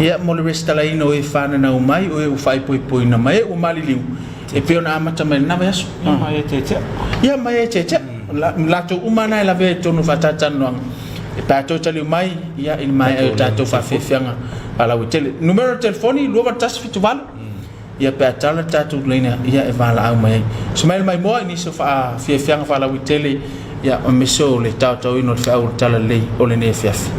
Ia, mo le resitalaina o e fananau mai, o e ua faaipoipoina mai, e ua maliliu, e pei ona amata mai i lena vaiaso. Ia, ma e tiatia. Ia, ma e tiatia. Latou uma na e lavea i totonu o faatalatalanoaga. E pe a toe taliu mai, ia, i le maea ai o tatou faafiafiaga faalauaitele. Numera o le telefoni, 28178. Ia pe a tala le tatou laina ia e valaau mai ai. Sumail Maimoa i nisi o faafiafiaga faalauaitele ia aemaise o le taotaoina o le feau o le Talalelei o lenei afiafi.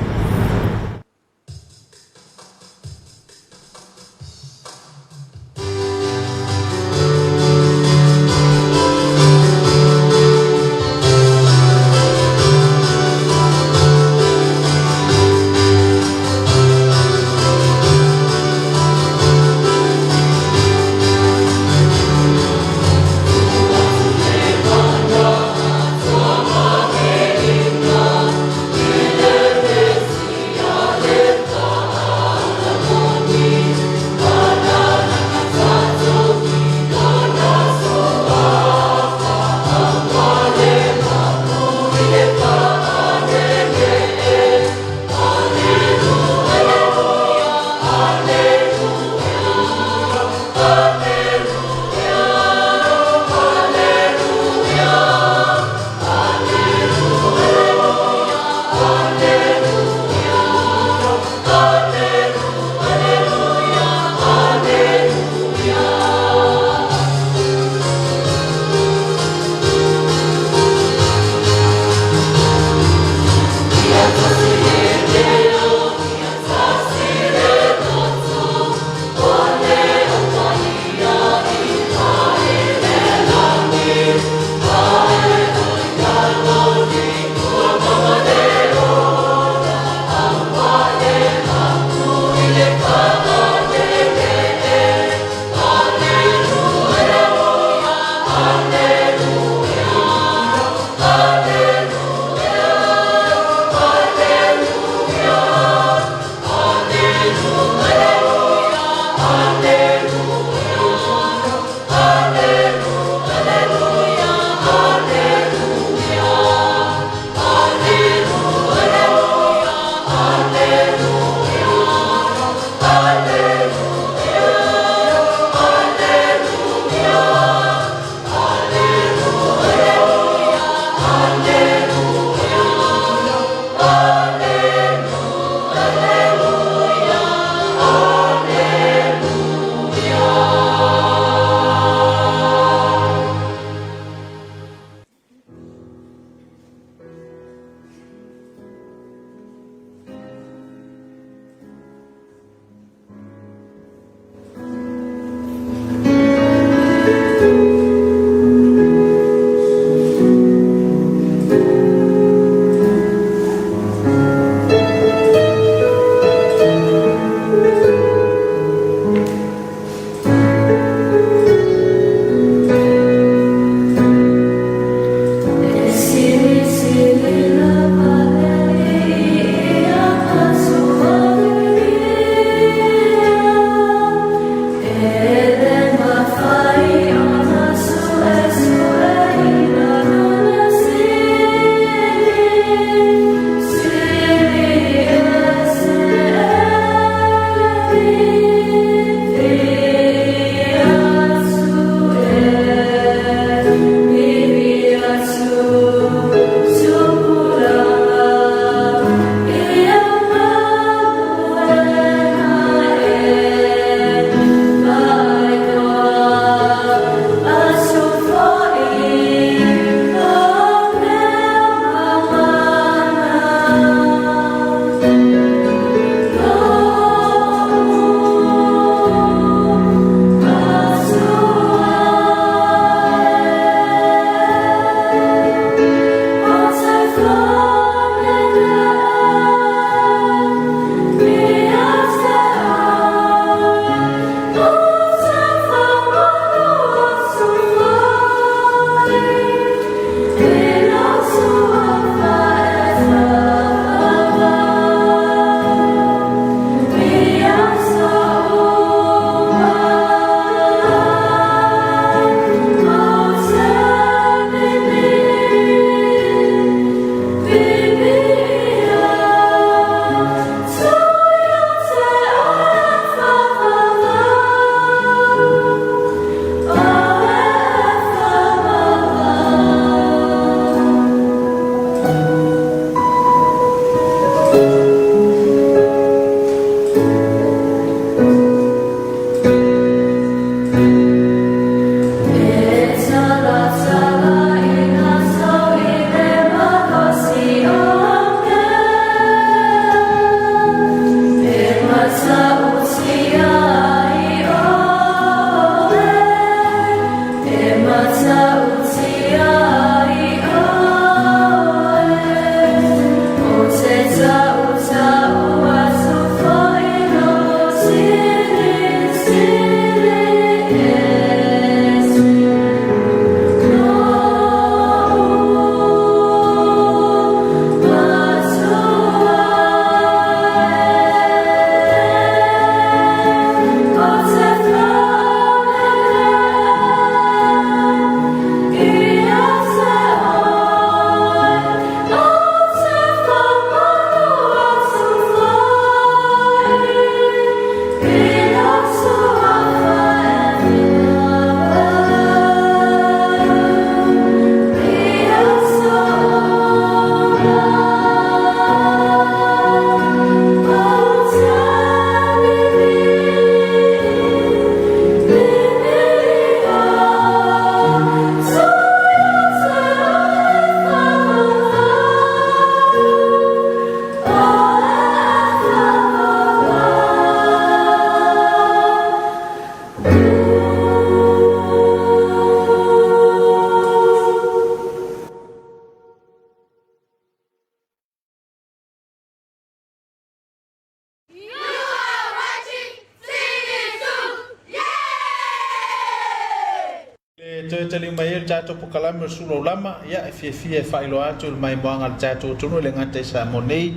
toe taliu mai ai le tatou pokalame o le Sulu Aulama, ia, e fiafia e faailoa atu i le maimoaga a le tatou atunuu e le gata i Samoa nei,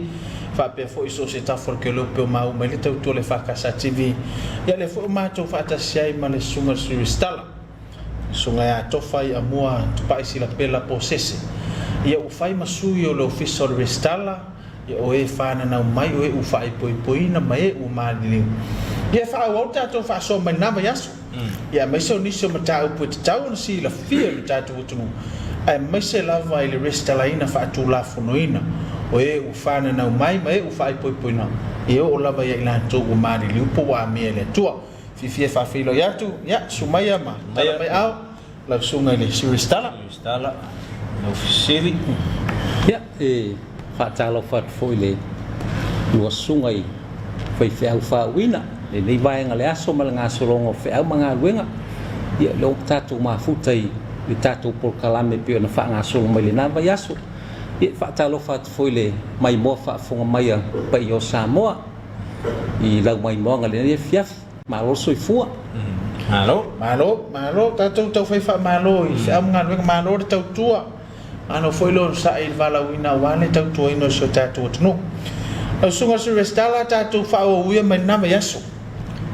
faapea foi i so o se tafa o le keoleope o maua mai le tautua a le EFKS TV. Ia, lea foi ua matou faatasi ai ma le Susuga i le Sui Resitala, le Susuga ia Tofa Iamua Tupai Silapela Posese. Ia, ua fai ma sui o le Ofisa o le Resitala, Ia o e fananau mai, o e ua faaipoipoina ma e ua maliliu. Ia e faaauau le tatou faasoa mai lena vaiaso. Ia aemaise o nisi o mataupu e tatau ona silafia e lo tatou atunuu, aemaise lava i le resitalaina faatulafonoina o e ua fananau mai ma e ua faaipoipoina, e oo lava ia i latou ua maliliu po ua amia e le Atua. Fiafia e faafeiloai atu, ia, Sumaia ma Talamaeao. Lau Susuga i le Sui Resitala. Sui Resitala, lau fesili. Ia, e faatalofa atu foi i le lua susuga i faifeau faauuina lenei vaega o le aso ma le gasologa o feau ma galuega. Ia, lea ua tatou mafuta i le tatou polokalame e pei ona faagasolo mai lena vaiaso. Ia, e faatalofa atu foi i le maimoa faafofoga mai a paia o Samoa i lau maimoaga i lenei afiafi. Malo le soifua. Malo. Malo, malo, tatou tau fai faamalo i feau ma galuega, malo le tautua, malo foi le onosai i le valaauina aua le tautuaina o si o tatou atunuu. Lau Susuga i le Sui Resitala, tatou faaauauia mai lena vaiaso,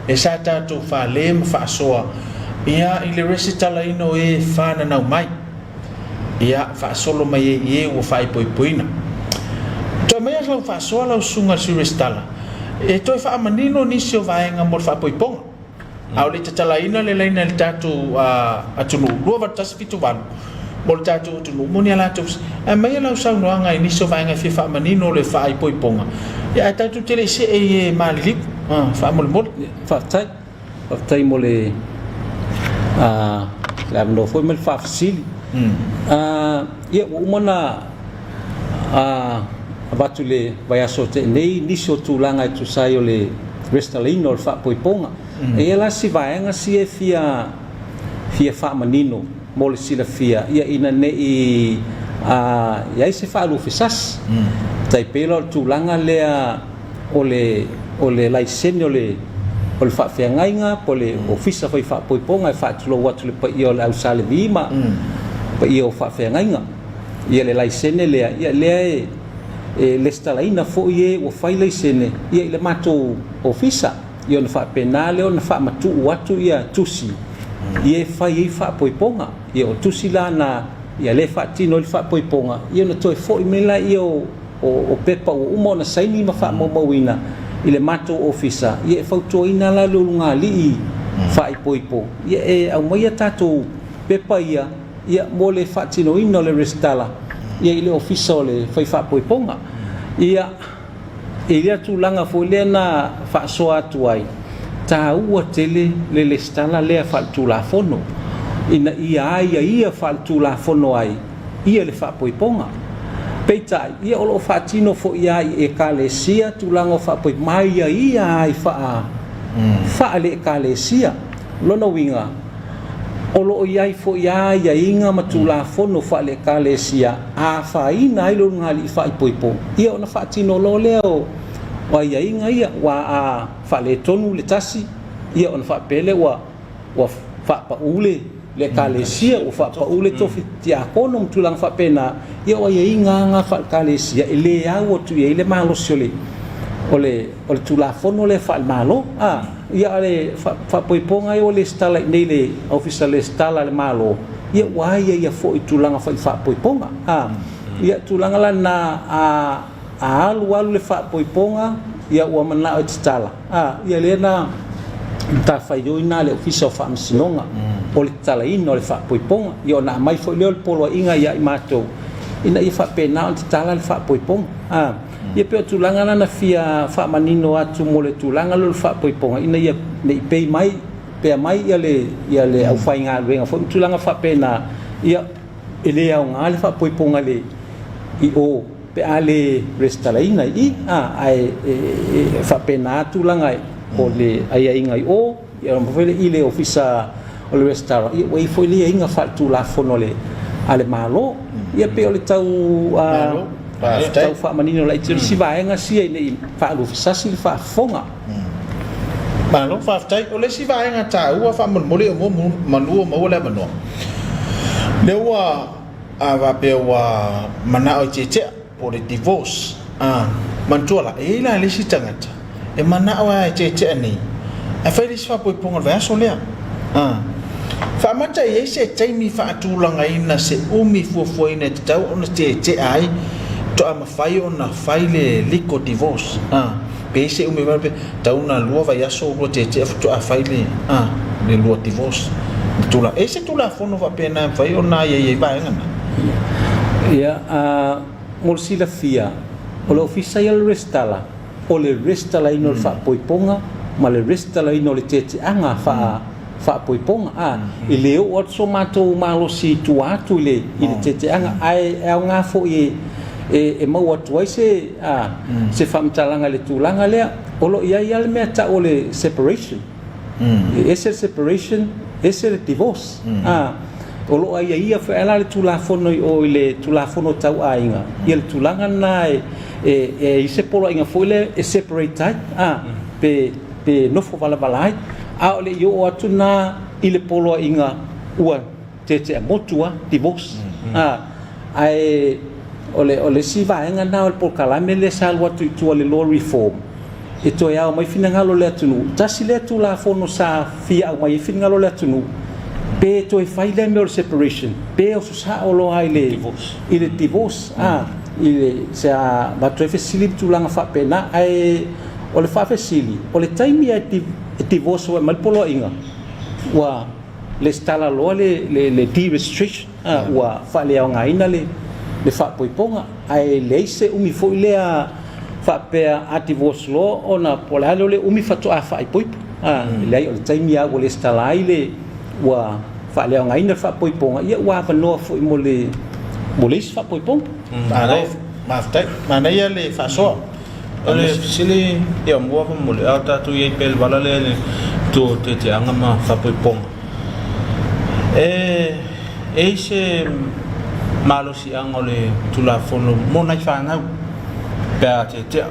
lea sa tatou fale ma faasoa ia i le resitalaina o e fananau mai, ia faasolo mai ai i e ua faaipoipoina. Toe aumaia lau faasoa lau Susuga i le Sui Resitala, e toe faamanino nisi o vaega mo le faapoipoga, a o le i tatalaina le laina i le tatou atunuu 2878 mo le tatou atunuu mo ni a latou. Aumaia lau saunoaga i nisi o vaega e fia faamanino o le faaipoipoga, ia ae tatou te le i see i e maliliu. Faamolemole. Faafetai. Faafetai mo le le avanoa foi ma le faafesili. Ia ua uma ona avatu i le vaiaso ua tea nei nisi o tulaga e tusa ai o le resitalaina o le faapoipoga. E i ai la si vaega sia e fia fia faamanino mo le silafia ia ina ne i i ai se faaluafesasi. Tai pei la o le tulaga lea o le o le laisene o le o le faafeagaiga po o le ofisa fai faapoipoga e faatulou atu i le paia o le au Sa Levi ma paia o faafeagaiga. Ia le laisene lea, ia lea e e lesitalaina foi e ua fai laisene ia i le matou ofisa. Ia ona faapena lea ona faamatuu atu ia tusi ia e fai ai faapoipoga. Ia o tusi la na ia lea e faatino ai le faapoipoga, ia ona toe foi mai laia o O pepa ua uma ona saini ma faamaumauina i le matou ofisa, ia e fautuaina la le ulugalii faaipoipo, ia e aumaia tatou pepa ia, ia mo le faatinoina o le resitala ia i le ofisa o le fai faapoipoga. Ia, i lea tulaga foi lea na faasoa atu ai, taua tele le resitala lea faaletulafono, ina ia aiaia faaletulafono ai ia le faapoipoga. Peitai, ia o lo o faatino foi lava i Ekalesia tulaga o faapoipoga, ma aiaia ai faa, faale-Ekalesia. Lona uiga, o lo o i ai foi lava aiaiga ma tulafono faale-Ekalesia a afaina ai le ulugalii faaipoipo, ia ona faatino loa lea o aiaiga ia, aua a faaletonu le tasi, ia ona faapea lea ua ua faapau le Ekalesia, ua faapau le tofi tiakono ma tulaga faapena, ia o aiaiga lava na faale-Ekalesia e le au atu i ai le malosi o le, o le, o le Tulafono lea faale-Malo. A, ia a o le faapoipoga ia ua lesitala i inei i le Ofisa Lesitala a le Malo, ia ua aiaia foi i tulaga fai faapoipoga. A, ia tulaga la na, a, a alu alu le faapoipoga, ia ua manao e tatala, A, ia lea na matafaioi na a le Ofisa o Faamasinoga, o le tatalaina o le faapoipoga. Ia ona aumai foi lea o le poloaiga ia i matou, ina ia faapena ona tatala le faapoipoga. A, ia pei o tulaga na na fia faamanino atu mo le tulaga lea o le faapoipoga, ina ia ne i pei mai, pea mai ia le, ia le aufaigaluega foi ma tulaga faapena, ia e le aoga le faapoipoga i le, i o pe a le resitalaina i i, ae e faapena tulaga o le aiaiga i o, ia ma foi le i le ofisa o le resitala, ia ua i ai foi le aiaiga faaletulafono a le Malo. Ia pei o le tau tau faamanino laiti o le isi vaega sia ina i faaluafesasi le faafofoga. Malo faafetai. O le isi vaega taua faamolemole o mua manu o maua le avanoa. Lea ua a faapea ua manao e tietea po o le divorce a manatua la e i ai la le isi tagata e manao lava e tietea nei ae fai le isi faapoipoga o le vaiaso lea a faamata e i ai se taimi faatulagaina se umi fuafuaina e tatau ona tietea ai faatoa mafai ona fai le legal divorce a pe i ai se umi pe tatau ona lua vaiaso lua tietea faatoa fai le a le lua divorce le tulaga. E i ai se Tulafono faapena e mafai ona aiaia ai vaega na? Ia, a, mo le silafia, o le Ofisa ia o le Resitala, o le resitalaina o le faapoipoga ma le resitalaina o le teteaga faa, faapoipoga. A, e le oo atu so matou malosi i tua atu i le, i le teteaga, ae e aoga foi e, e, e maua atu ai se, a, se faamatalaga i le tulaga lea. O lo o i ai lava le mea e tau o le separation. E ese le separation, ese le divorce. A, o lo o aiaia foi la le Tulafono i o i le Tulafono Tau Aiga, ia le tulaga lena e, e, e i ai se poloaiga foi lea e separate ai, a, pe, pe nofo valavala ai. A o le i oo atu lena i le poloaiga ua tetea motu lava, divorce. A, ae o le, o le isi vaega lena o le polokalame lea sa alu atu i tua i le Law Reform, e toe ao mai finagalo o le atunuu. Tasi lea Tulafono sa fia aumai ai finagalo o le atunuu, pe toe fai lea mea o le separation, pe oso sao loa i le divorce, i le divorce, a, i le, se a avatu ai fesili ma tulaga faapena. Ae o le faafesili, o le taimi e divorce ai mai le poloaiga, ua lesitala loa le, le, le deregistration, a, ua faaleaogaina le, le faapoipoga, ae leai se umi foi lea faapea a divorce loa ona po o le a lea o le umi faatoa faaipoipo. A, leai, o le taimi lava ua lesitala ai le, ua faaleaogaina le faapoipoga, ia ua avanoa foi mo le, mo le isi faapoipoga. Malo, faafetai. Manaia le faasoa. O le fesili ia mua faamolemole, a o tatou i ai pea i le vala lea i le itu o teteaga ma faapoipoga, e i ai se malosiaga o le Tulafono mo nai fanau pe a tetea,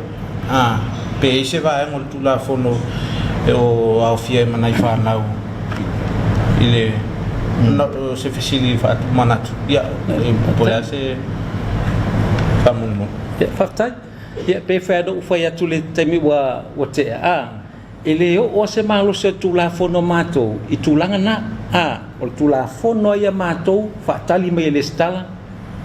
a, pe i ai se vaega o le Tulafono e o aofia ai ma nai fanau i le, o se fesili faatumanatu, ia, po o le a se faamolemole. Ia, faafetai. Ia, pe fai lava ona ou fai atu i le taimi ua, ua tea, a, e le oo lava se malosi o le Tulafono a matou i tulaga na. A, o le Tulafono lava ia a matou, faatali mai e lesitala,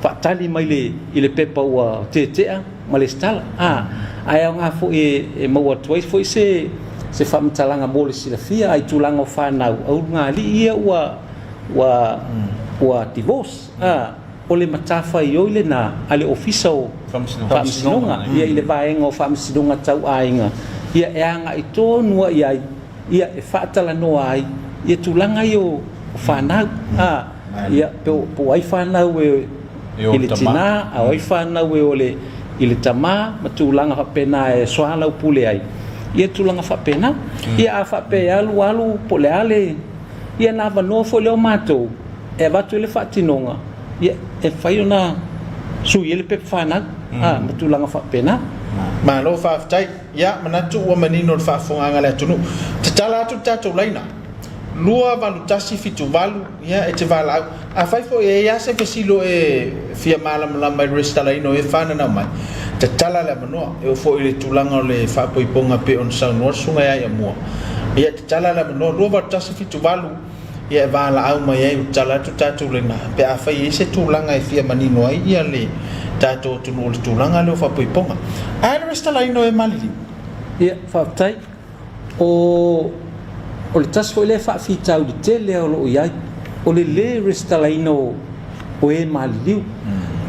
faatali mai le, i le pepa ua tetea ma lesitala. A, ae aoga foi e, e maua atu ai foi se, se faamatalaga mo le silafia, a i tulaga o fanau, aulugalii ia ua, ua, ua divorce. A, O le matafaioi lena a le Ofisa o Faamasinoga, ia i le vaega o Faamasinoga Tau Aiga, ia e agai tonu i ai, ia e faatalanoa ai ia tulaga ia o fanau, a, ia po o ai fanau e i le tina, a o ai fanau e o le i le tama ma tulaga faapena e soalaupule ai, ia tulaga faapena. Ia a faapea e alu alu po o le a le, ia na avanoa foi lea o matou e avatu ai le faatinoga, ia, e mafai ona sui ai le pepa fanau, a, ma tulaga faapena. Malo faafetai. Ia, manatu ua manino le faafofogaaga a le atunuu. Tatala atu le tatou laina, 28178, ia, e te valaau. Afai foi e i ai lava se fesili o e fia malamalama i le resitalaina o e fananau mai, tatala le avanoa. E oo foi i le tulaga o le faapoipoga e pei ona saunoa le Susuga ia Aimua. Ia, tatala le avanoa, 28178. Ia e valaau mai ai, ua tatala atu tatou laina pe afai e i ai se tulaga e fia manino ai ia le tatou atunuu i le tulaga lea o faapoipoga. Ae le resitalaina o e maliliu. Ia, faafetai. O, o le tasi foi lea faafitauli tele o lo o i ai, o le lē resitalaina o, o e maliliu.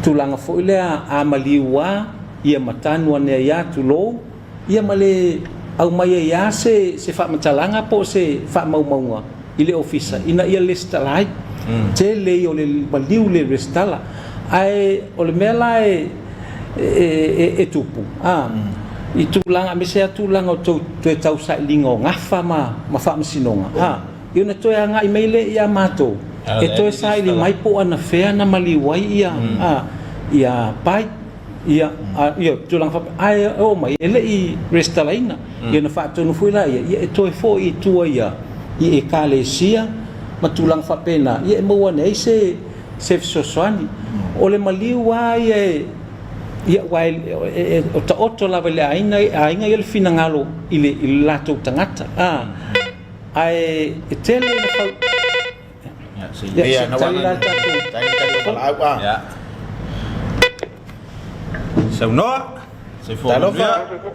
Tulaga foi lea a maliu lava, ia ma tanu ane ai lava, tulou, Ia ma le aumai ai lava se se faamatalaga po o se faamaumauga i le ofisa ina ia lesitala ai. Tele ia o le maliu le resitala. Ae o le mea la e e e tupu, a, i tulaga aemaise lava tulaga o tou toe tausailiga o gafa ma ma faamasinoga, a, ia ona toe agai mai lea ia matou e toe saili mai po o anafea na maliu ai ia, a, ia pai. Ia, a, ia, tulaga faapea, ae oo mai, e le i resitalaina. Ia ona faatonu foi laia, ia e toe foi i tua ia, i Ekalesia ma tulaga faapena, ia e maua ane ai se, se fesoasoani. O le maliu lava ia e ia aua e o taoto lava i le aiga aiga ia le finagalo i le i le latou tagata a ae e tele ina fau ia Ia se na tali wana la le tatou tali tatou valaau a. Ia. Saunoa. Soifua Talofa. manuia.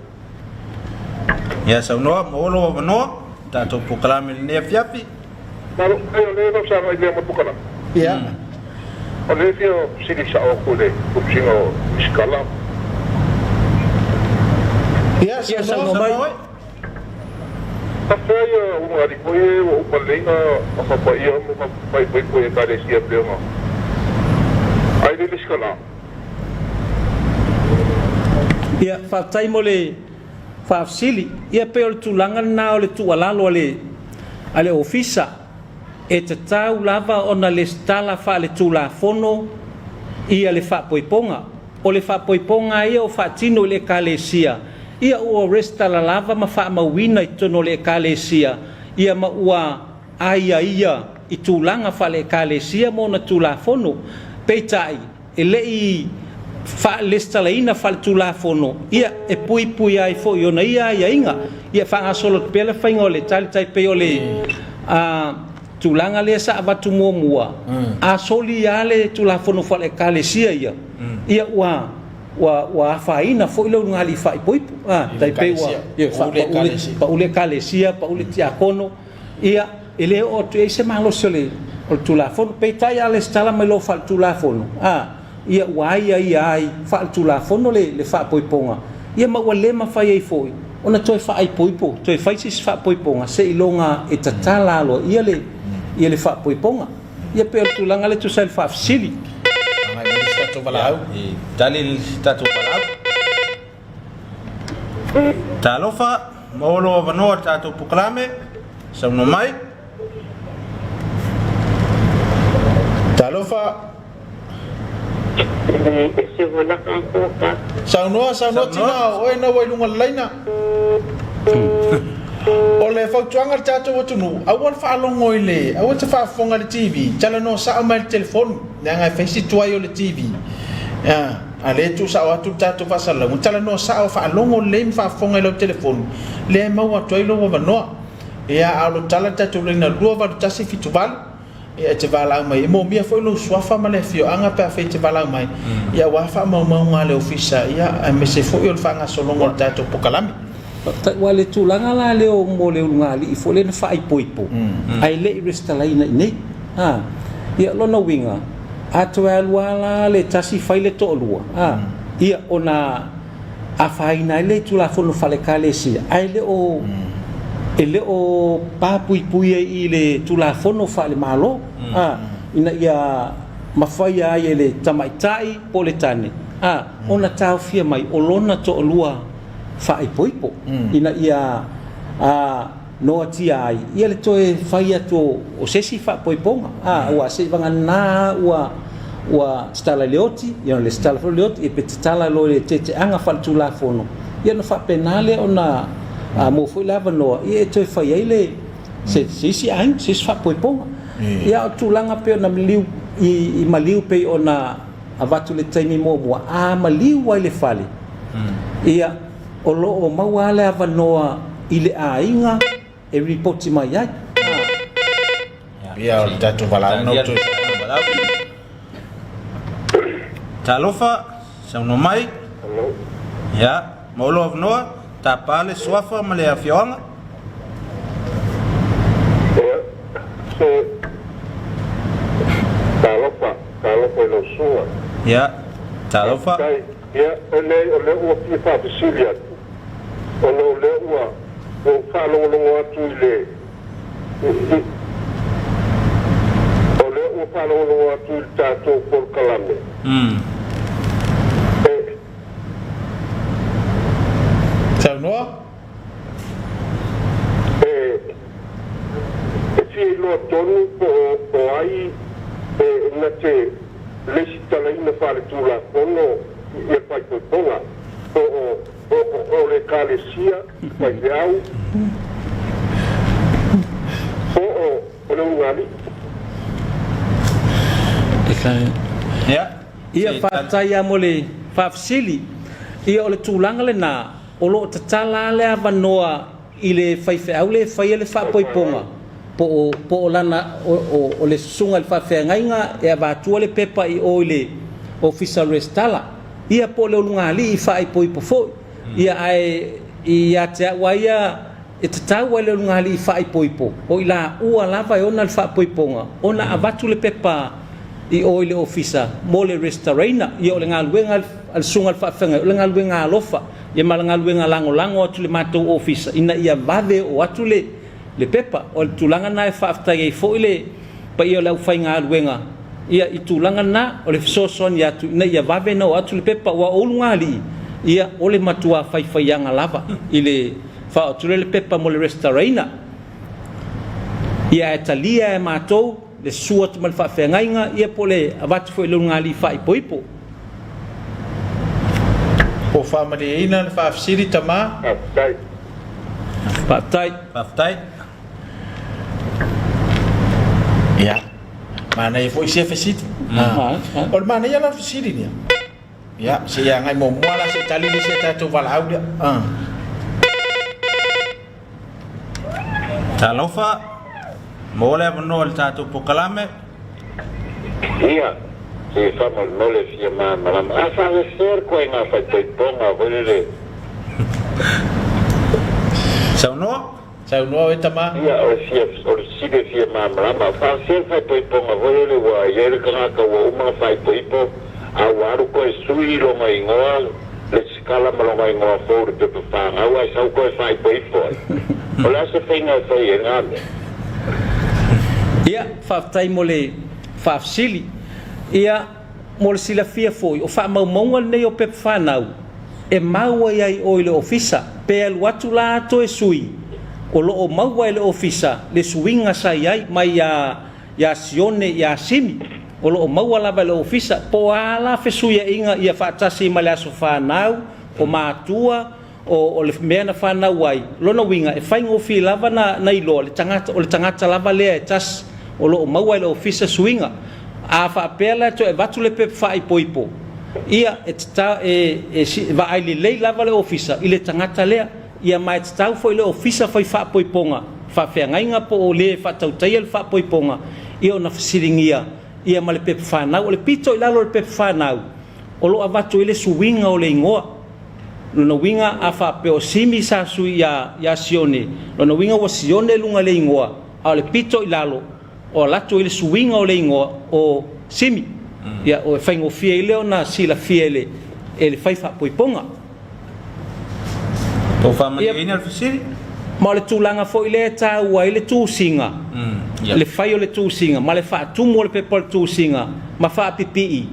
Ia saunoa maua lou avanoa tatou polokalame i lenei afiafi. Malo, ai o lea e saga i mea ma pukana. Ia. O lea fia sili sao atu le pupusiga o misikala. Ia Ia saunoa. saunoa mai. Saunoa. Tafea ia ulugalii foi e ua uma lelei ona fapaia ma faaipoipo i Ekalesia pei ona ai le lesitala. Ia, faafetai mo le faafesili. Ia pei o le tulaga lena o le tuualalo a le a le Ofisa, e tatau lava ona lesitala faaletulafono ia le faapoipoga. O le faapoipoga ia o faatino i le Ekalesia, ia ua resitala lava ma faamauina i totonu o le Ekalesia, ia ma ua aiaia i tulaga faale-Ekalesia ma ona tulafono. Peitai, e le i faalesitalaina faaletulafono, ia e puipui ai foi i ona ia aiaiga. Ia faagasolo atu pea le faiga o le tali tai pei o le a, tulaga lea sa avatu muamua, a soli lava le tulafono faale-Ekalesia ia, ia ua ua ua afaina foi le ulugalii faaipoipo. A, I le tai pei ua Ekalesia. ia, Pau le pau le Ekalesia. pau le Ekalesia, pau le tiakono, ia e le oo atu i ai se malosi o le o le Tulafono. Peitai a lesitala mai loa faaletulafono, a, ia ua aiaia ai faaletulafono le le faapoipoga, ia ma ua le mafai ai foi ona toe faaipoipo, toe fai se isi faapoipoga seiloga e tatala aloaia le ia le faapoipoga. Ia pei o le tulaga lea e tusa ai le faafesili. Agai mai le isi tatou Ia, valaau. e tali le isi tatou valaau. Talofa, maua lou avanoa i le tatou polokalame. Saunoa mai. Talofa. Saunoa, saunoa Saunoa. tina o oe na ua i luga o le laina. O le fautuaga i le tatou atunuu, aua le faalogo i le, aua te faafofoga i le TV, talanoa sao mai i le telefoni, leaga e fai si tuai o le TV. A, a lea e tuusao atu le tatou faasalalauga, talanoa sao, faalogo lelei ma faafofoga i lau telefoni, lea e maua atu ai lou avanoa. Ia, a o lo tala le tatou laina 28178, ia e te valaau mai. E moomia foi lou suafa ma le afioaga pe afai e te valaau mai, ia aua faamaumauga a le Ofisa, ia aemaise foi o le faagasologa o le tatou pokalame. Faafetai. Aua le tulaga la lea o mo le ulugalii foi lea na faaipoipo ae le i resitalaina i inei. A, ia o lona uiga, a toe alu lava la le tasi fai le toalua, a, ia ona afaina ai lea i Tulafono faale-Ekalesia, ae le o e le o papuipuia i le Tulafono faale-Malo, a, ina ia mafaia ai e le tamaitai po o le tane, a, ona taofia mai o lona toalua faaipoipo ina ia a noatia ai ia le toe fai atu o se isi faapoipoga, a, aua seiavagana ua ua tatala i le oti, ia o le tatala foi o le oti, ia pe tatala loa i le teteaga faaletulafono, ia ona faapena lea ona maua foi le avanoa ia e toe fai ai le se se isi aiga, se isi faapoipoga. Ia a o tulaga pei ona maliu i maliu pei ona avatu i le taimi muamua, a maliu ai le fale, ia o lo o maua lava le avanoa i le aiga e lipoti mai ai. Ia o le tatou valaau na toe. Talofa, saunoa mai. Ia, maua lou avanoa, tapa le suafa ma le afioaga. Ia, se talofa, talofa i lau susuga. Ia, talofa. Faafetai. Ia, e leai, o lea ua fia faafesili atu, ona o lea ua ou faalogologo atu i le, i, o lea ua faalogologo atu i le tatou polokalame, e, Saunoa. E, e fia iloa tonu po o, o ai e na te lesitalaina faaletulafono ia faaipoipoga, po o, o, o, o le Ekalesia faifeau, po o, o le ulugalii. Ia. Ia, faafetai lava mo le faafesili. Ia, o le tulaga lena, o lo o tatala lava le avanoa i le faifeau lea e faia le faapoipoga, po o, po o lana, o, o, o le susuga i le faafeagaiga e avatua le pepa i o i le Ofisa o le Resitala, ia po o le ulugalii faaipoipo foi. Ia, ae ia te au lava ia, e tatau lava i le ulugalii faaipoipo, o i laua lava e ona le faapoipoga, ona avatu le pepa i o i le Ofisa mo le resitalaina. Ia, o le galuega a le susuga i le faafeagaiga, o le galuega alofa, ia ma le galuega lagolago atu i le matou Ofisa ina ia vave oo atu le le pepa. O le tulaga lena e faafetai ai foi le paia o le aufaigaluega ia i tulaga na, o le fesoasoani atu ina ia vave ona oo atu le pepa, aua o ulugalii, ia, o le matua faifaiaga lava i le faaoo atu lea o le pepa mo le resitalaina. Ia, ae talia e matou le susu atu ma le faafeagaiga, ia po o le avatu foi i le ulugalii faaipoipo. Ua faamalieina le faafesili tama. Faafetai. Faafetai. Faafetai. Ia, manaia foi sia fesili. O le manaia la o le fesili lea. Ia, se i agai muamua la se i tali le isi a tatou valaau lea. Talofa, maua le avanoa i le tatou polokalame. Ia, se faamolemole fia malamalama. A faafefea le koaiga faitoitoga foi lele. Saunoa. Saunoa oe tama. Ia, o le fia, o le fesili e fia malamalama. Faafefea le faitoitoga foi lele ua i ai le tagata ua uma ona faitoito, a ua alu toe sui lona igoa, lesitala ma lona igoa fou i le pepa fanau ae sau toe faaipoipo ai. O le a se faiga e fai ai lena mea? Ia, faafetai mo le faafesili. Ia, mo le silafia foi, o faamaumauga lenei o pepa fanau e mau ai ai oe i le ofisa. Pe alu atu la toe sui, o lo o maua e le ofisa le suiga sa i ai mai iā iā Sione iā Simi, o lo o maua lava e le ofisa, po o a la fesuiaiga ia faatasi ma le aso fanau, o matua, o, o le mea na fanau ai. Lona uiga, e faigofie lava na, na iloa le tagata, o le tagata lava lea e tasi, o lo o maua e le ofisa suiga. A faapea la e toe avatu le pepa faaipoipo, ia, e tata, e, e, e vaai lelei lava le ofisa i le tagata lea. Ia ma e tatau foi i le Ofisa Fai Faapoipoga, Faafeagaiga po o le e faatautaia le faapoipoga, ia ona fesiligia ia ma le pepa fanau. O le pito i lalo o le pepa fanau, o lo o avatu ai le suiga o le igoa. Lona uiga, a faapea o Simi sa sui ia, ia Sione, lona uiga ua Sione i luga i le igoa, a o le pito i lalo, o alu atu ai le suiga o le igoa o Simi. Ia, o e faigofie ai lea ona silafia e le, e le fai faapoipoga. Po o faamalieina le fesili? Ma o le tulaga foi lea e taua ai le tusiga, le fai o le tusiga ma le faatumu o le pepa o le tusiga ma faapipii,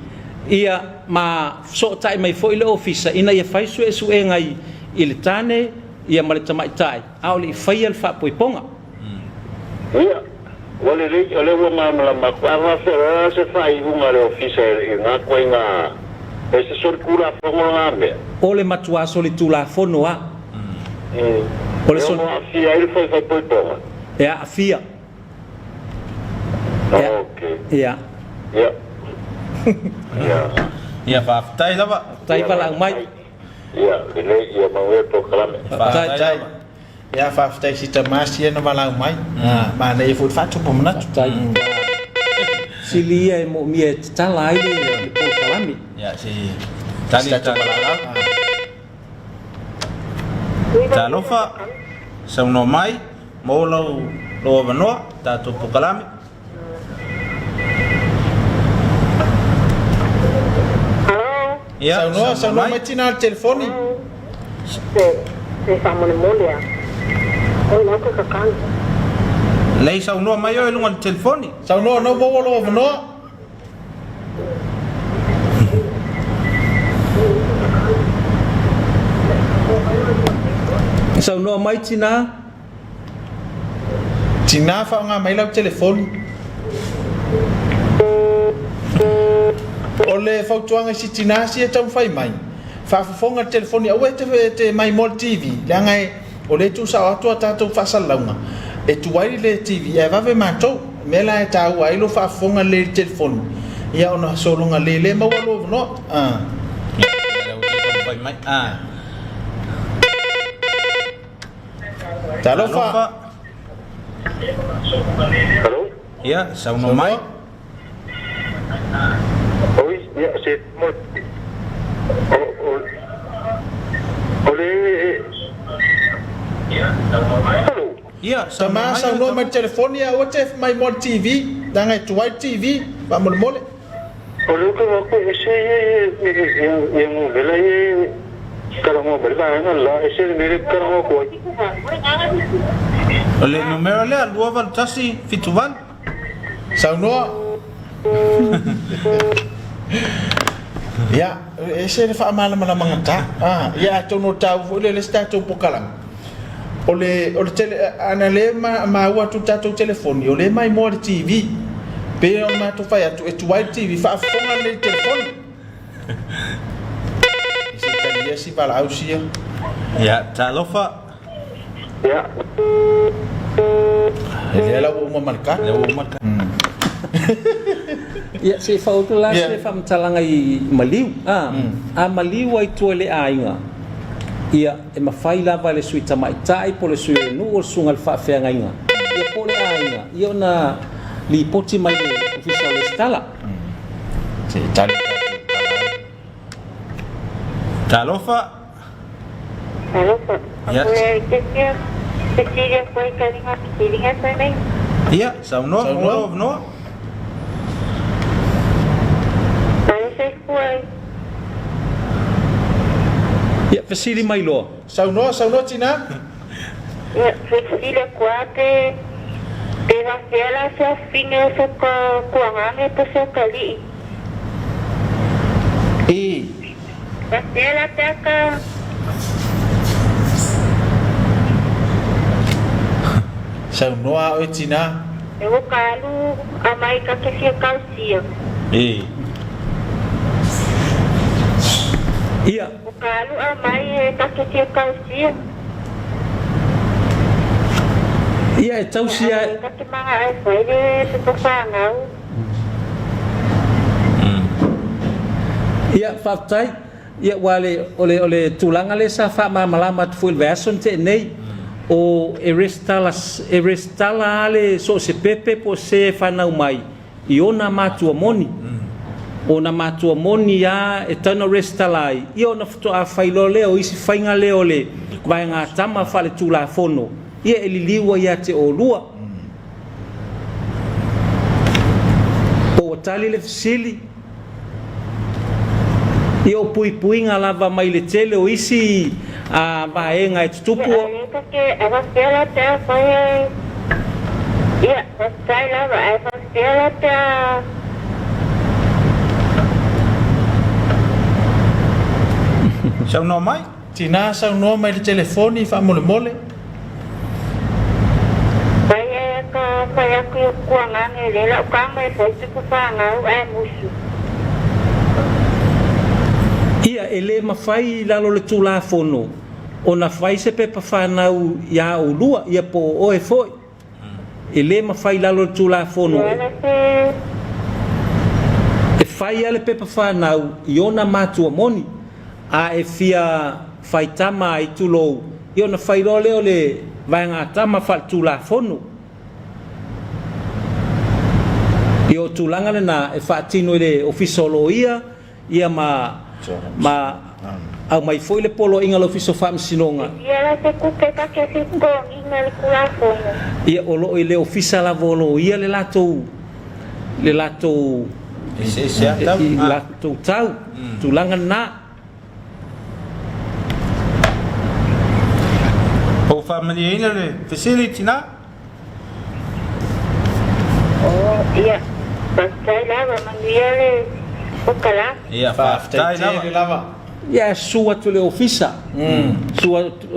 ia, ma fesootai mai foi le Ofisa ina ia fai suesuega i le tane ia ma le tamaitai a o le i faia le faapoipoga. Ia, ua lelei, o lea ua malamalama atu. A faapea o le a se faaiuga a le Ofisa i lena ituaiga, e se solitulafono lena mea? O le matua solitulafono a. O le E ono aafia ai le faifaipoipoga? E aafia. Ok. Ia. Ia. Ia. Ia, faafetai lava. Faafetai valaau mai. Ia, lelei, ia manuia le polokalame. Faafetai lava. Ia faafetai i si tama sia na valaau mai. Manaia foi le faatupu manatu. Faafetai. Sili ia e moomia e tatala ai le polokalame. Ia se i tali le tatou valaau. Talofa, saunoa mai, maua lau lou avanoa, tatou polokalame. Hello. Ia, Saunoa, saunoa mai tina le telefoni. Se, se faamolemole a. Oi lau ka kakalo. Lei saunoa mai oe i luga o le telefoni. Saunoa nau maua lou avanoa. Saunoa mai tina. Tina faaaoga mai lau telefoni. O le fautuaga i si tina sia e taumafai mai, faafofoga le telefoni aua e te maimoa le TV leaga e o lea e tuusao atu a tatou faasalalauga e tuai le TV ae vave matou. O le mea la e taua ai lou faafofoga lelei i le telefoni Ia ona sologa lē maua lou avanoa. Ah. Ia, lea ua toe taumafai mai. Ah. Talofa. Talofa. Hello? Ia, saunoa mai. Oi, ia, se mo o o o le Hello. Ia, saunoa Tama mai. saunoa mai le telefoni ae aua te maimoa le TV, leaga e tuai le TV, faamolemole. O le uka ko e se e e e e ngo vela e kala ngo ba ba nga la e se me kala ngo ko. O le numera lea, 281 78. Saunoa. Ia, e ese le faamalamalamaga ah, ia atonu o taua foi lea le isi tatou polokalame. O le o le tele ana lē ma maua atu le tatou telefoni, o lē maimoa le TV. Pe ona matou fai atu e tuai le TV, faafofoga lelei i le telefoni. E se i talia si valaau sia. Ia, talofa. Ia. E lea la ua uma ma le kata. Lea ua uma le kata. Ia, se i faaautu la se faamatalaga i maliu. A, a maliu ai tua i le aiga, ia, e mafai lava e le sui tamaitai po o le sui o le nuu o le susuga i le faafeagaiga, ia po o le aiga, ia ona lipoti mai i le Ofisa o Resitala. Se i tali tatou valaau. Talofa. Talofa. Ia. Koe te fia fesili atu ai ka linga fesiliga fai mai. Ia, saunoa, Saunoa. maua lou avanoa. Ai soifua ai. Ia, fesili mai loa. Saunoa, saunoa tinā. Ia, fesili atu lava pe pe faapefea la se afafine o se kuagage po o se atalii. E. Faapefea la pe a ka Saunoa oe tinā. E ua ka alu a mai ka te fia tausia. E. Ia. Ua ka alu a mai e ka te fia tausia. Ia e tausia. Ia, ka te manga ai fai le pepa whanau. Ia, faafetai. Ia, ua le, o le, o le tulaga lea sa faamalamalama atu foi i le vaiaso na tea nei, o e resitala, e resitala lava le so o se pepe po o se e fanau mai i ona matua moni. O ona matua moni lava e tatau ona resitala ai, ia ona faatoa fai loa lea o isi faiga lea o le vaega tama faaletulafono, ia e liliu ai ia te oulua. Po ua tali le fesili? Ia o puipuiga lava mai le tele o isi vaega e tutupu Ia, o. a le ka te faapefea la pe a fai ai. Ia, faafetai lava, ae faapefea la pe a. Saunoa mai. Tinā saunoa mai i le telefoni faamolemole. Fai e ka fai atu i kuagage le lau tama e fai pepa whanau ae musu. Ia, e lē mafai i lalo o le Tulafono ona fai se pepa fanau iā oulua, ia po o oe foi. E lē mafai i lalo o le Tulafono Ia la se. E fai lava le pepa fanau i ona matua moni, a e fia fai tama ai tulou, ia ona fai loa lea o le vaega tama faaletulafono. Ia o tulaga lena e faatino i le Ofisa o Loia, ia ma ma aumai foi le poloaiga a le Ofisa o Faamasinoga. Ia la se tupe ka te fitotogiina le Tulafono. Ia o lo o i le Ofisa lava o Loia le latou le latou Eseese lava tau. Latou tau, tulaga lena. Po ua faamalieina le fesili tinā? Oh, ia, faafetai lava, manuia le polokalame. Ia, Faafetai faafetai tele lava. lava. Ia, e susu atu i le ofisa, susu atu,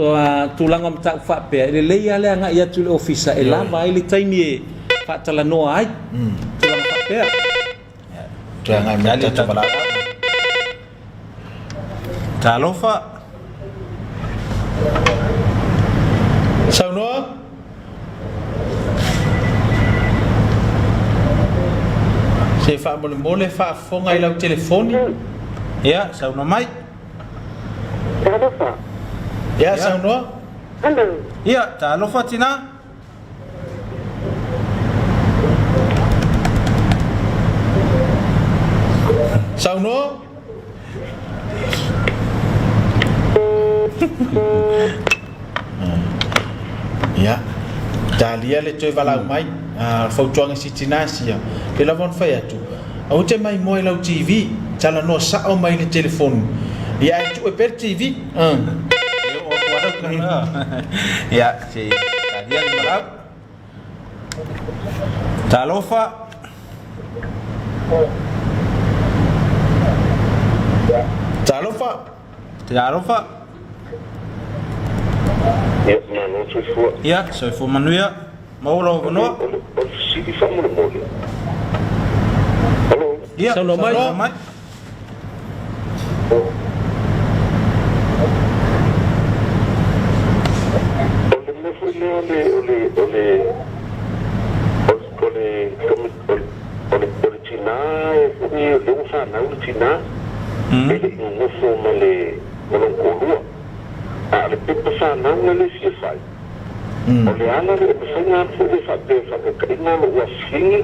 tulaga o mataupu faapea, e lelei lava le agai atu i le ofisa e lava ai le taimi e faatalanoa ai, tulaga faapea. Toe agai mai le tatou valaau. Talofa. Saunoa. Se faamolemole faafofoga i lau telefoni. Ia, saunoa mai. Talofa. Ia, saunoa. Hello. Ia, talofa tinā. Saunoa. Ia, talia le toe valaau mai. Ah, o le fautuaga i si tinā sia, pei lava ona fai atu, aua te maimoa i lau TV, talanoa sao mai i le telefoni, ia ae tue pea le TV. Ah. E oo atu ai lau talanoa. Ia, se i talia le valaau. Talofa. Talofa. Talofa. Ia, malo le soifua. Ia, soifua manuia. Maua lou avanoa. O le fesili faamolemole. Hello. Ia, Saunoa mai. saunoa mai. O le mea foi lea o le o le o le o le o le o le o le tinā e foi o lea ua fanau le tinā e le i nonofo ma le ma lona toalua a o le pepa fanauga lea e fia fai o le ala lea e mafai ona alu foi lea faapea faataitaiga lou afafine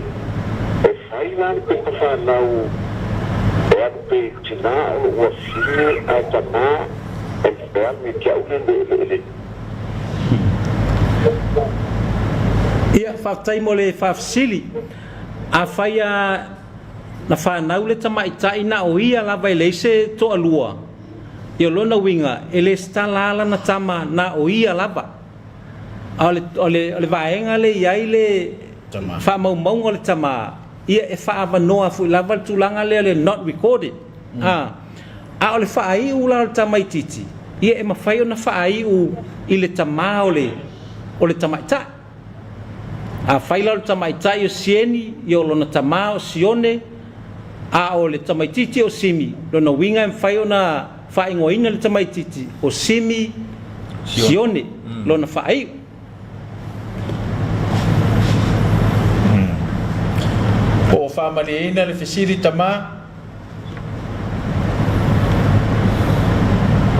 e fai la le pepa fanau e alu pea i le tinā o lou afafine ae tamā e alu ia te au le le Ia, faafetai mo le faafesili. Afai a na fanau le tamaitai na o ia lava e leai se toalua, ia o lona uiga e lesitala lava lana tama na o ia lava. A o le, o le, o le vaega lea e i ai le faamaumauga o le tama, ia e faaavanoa foi lava le tulaga lea o le not recorded. A, a o le faaiu la o le tamaitiiti, ia e mafai ona faaiu i le tamā o le, o le tamaitai. Afai la o le tamaitai o Sieni, ia o lona tamā o Sione, a o le tamaitiiti o Simi, lona uiga e mafai ona faaigoaina le tamaitiiti o Simi Sione, lona faaiu. Po o faamalieina le fesili tamā?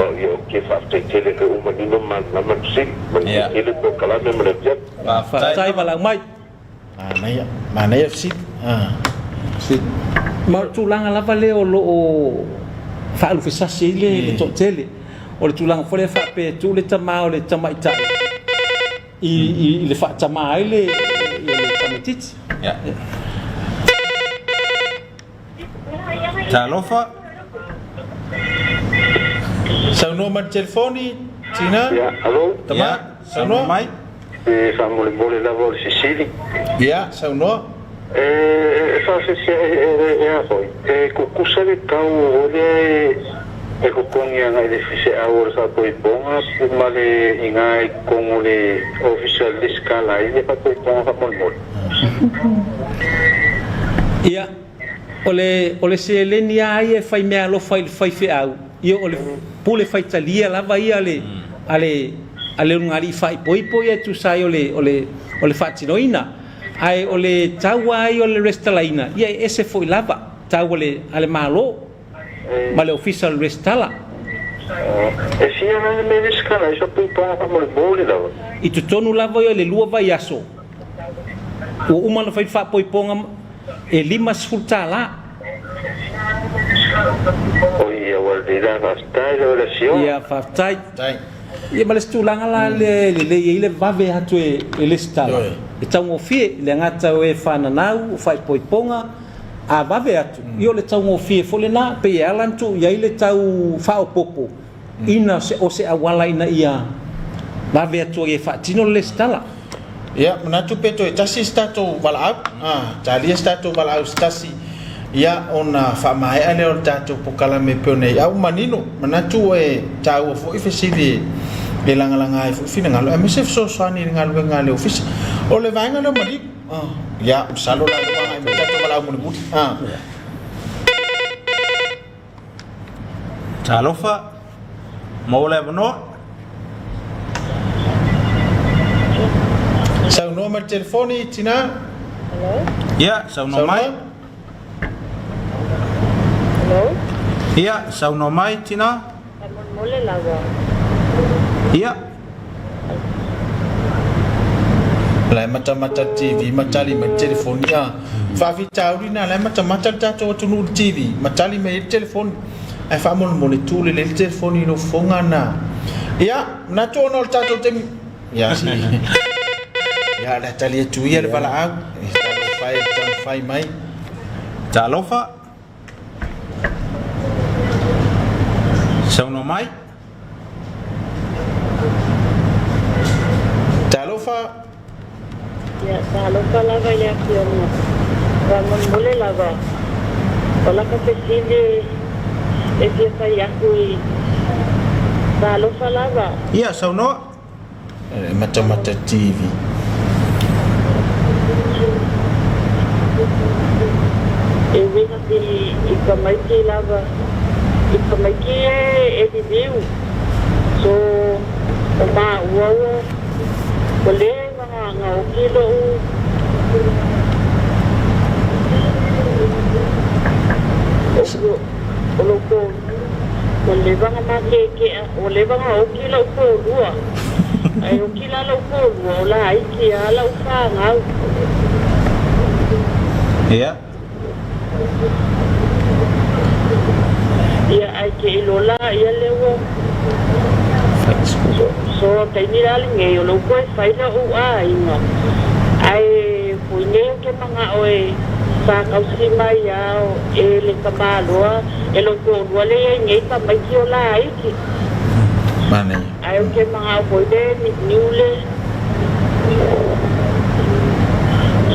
Oh, ia, ok, faafetai tele lea ua manino ma malamalama le fesili. Manuia tele polokalame ma le afiafi. Faafetai valaau mai. Manaia, manaia fesili. Ah. Ma o le tulaga lava lea o lo o faalufesasi ai le, le toatele. O le tulaga foi lea faapea e tuu le tama o le tamaitai i, i, i le faatama ai le, le tamaitiiti. Yeah. Talofa. Saunoa mai le telefoni, Tina. Ia, alo. Tama, Ia, saunoa. mai. E faamolemole lava o le fesili. Ia, saunoa. E faafefea e a foi, e kukusa le tau o lea e e totogi agai i le feseau o le faapoipoga ma le iga i totonu o le ofisa le lesitala ai le faapoipoga faamolemole. Ia, o le, o le seleni lava ia e fai meaalofa i le faifeau, ia o le pule faitalia lava ia a le, a le, a le ulugalii faaipoipo ia e tusa ai o le, o le, o le faatinoina. Ae o le tau lava ia o le resitalaina, ia e ese foi lava tau a le, a le Malo ma le Ofisa o le Resitala. E fia la le mea resitala ai sa puipoga faamolemole lava. I totonu lava ia o le lua vaiaso, ua uma ona fai le faapoipoga e $50. Oi, ua lelei la, faafetai lau Afioga. Ia, faafetai. Ia ma le isi tulaga la lea e lelei ai le vave atu e lesitala, e taugofie i le gata o e fananau, o faaipoipoga, a vave atu, ia o le taugofie foi lena, pei e ala ona tuu i ai le tau faaopoopo ina o se auala ina ia vave atu ai e faatino le lesitala. Ia, manatu pe toe tasi se tatou valaau, a, talia se tatou valaau se tasi, ia, ona faamaea lea o le tatou pokalame e pei ona i ai. A ua manino, manatu e taua foi fesili e lagalaga ai foi finagalo, aemaise fesoasoani i le galuega a le Ofisa. O le vaega lea o maliu, a, ia, masalo la ua agai mai le tatou valaau mulimuli, a. Talofa, maua le avanoa. Saunoa mai le telefoni, tina. Ia, saunoa mai. Ia, saunoa mai tina. Faamolemole lava. Ia. La e matamata le TV ma tali mai le telefoni a. Faafitauli na la e matamata le tatou atunuu i le TV ma tali mai ai le telefoni. Ae faamolemole tuu lelei le telefoni i lou fofoga na. Ia, manatu ona o le tatou taimi. Ia, si. Ia, le a tali atu ia le valaau. Talofa e taumafai mai. Talofa. Saunoa mai. Talofa. Ia, talofa lava i le Afioga. Faamolemole lava, o laka fesili e fia fai aku i. Talofa lava. Ia, saunoa. E matamata TV. E uiga i tamaiti lava, i tamaiti e liliu. So, o maua ua, ua leva na oki lo'u o lou Ua leva na makekea, ua leva na oki la'u toalua. Ae oki la la'u toalua, o laiti lava la'u fanau. Ia. Ia, ae te iloa laia lea ua. So, taimi la lenei, o lea ua toe fai la'u aiga. Ae foi nei ou te mana'o e faatausi mai lava e le tamaloa e lou toalua lea i ai nei tamaiti o laiti. Manaia. Ae ou te mana'o foi le niuniu le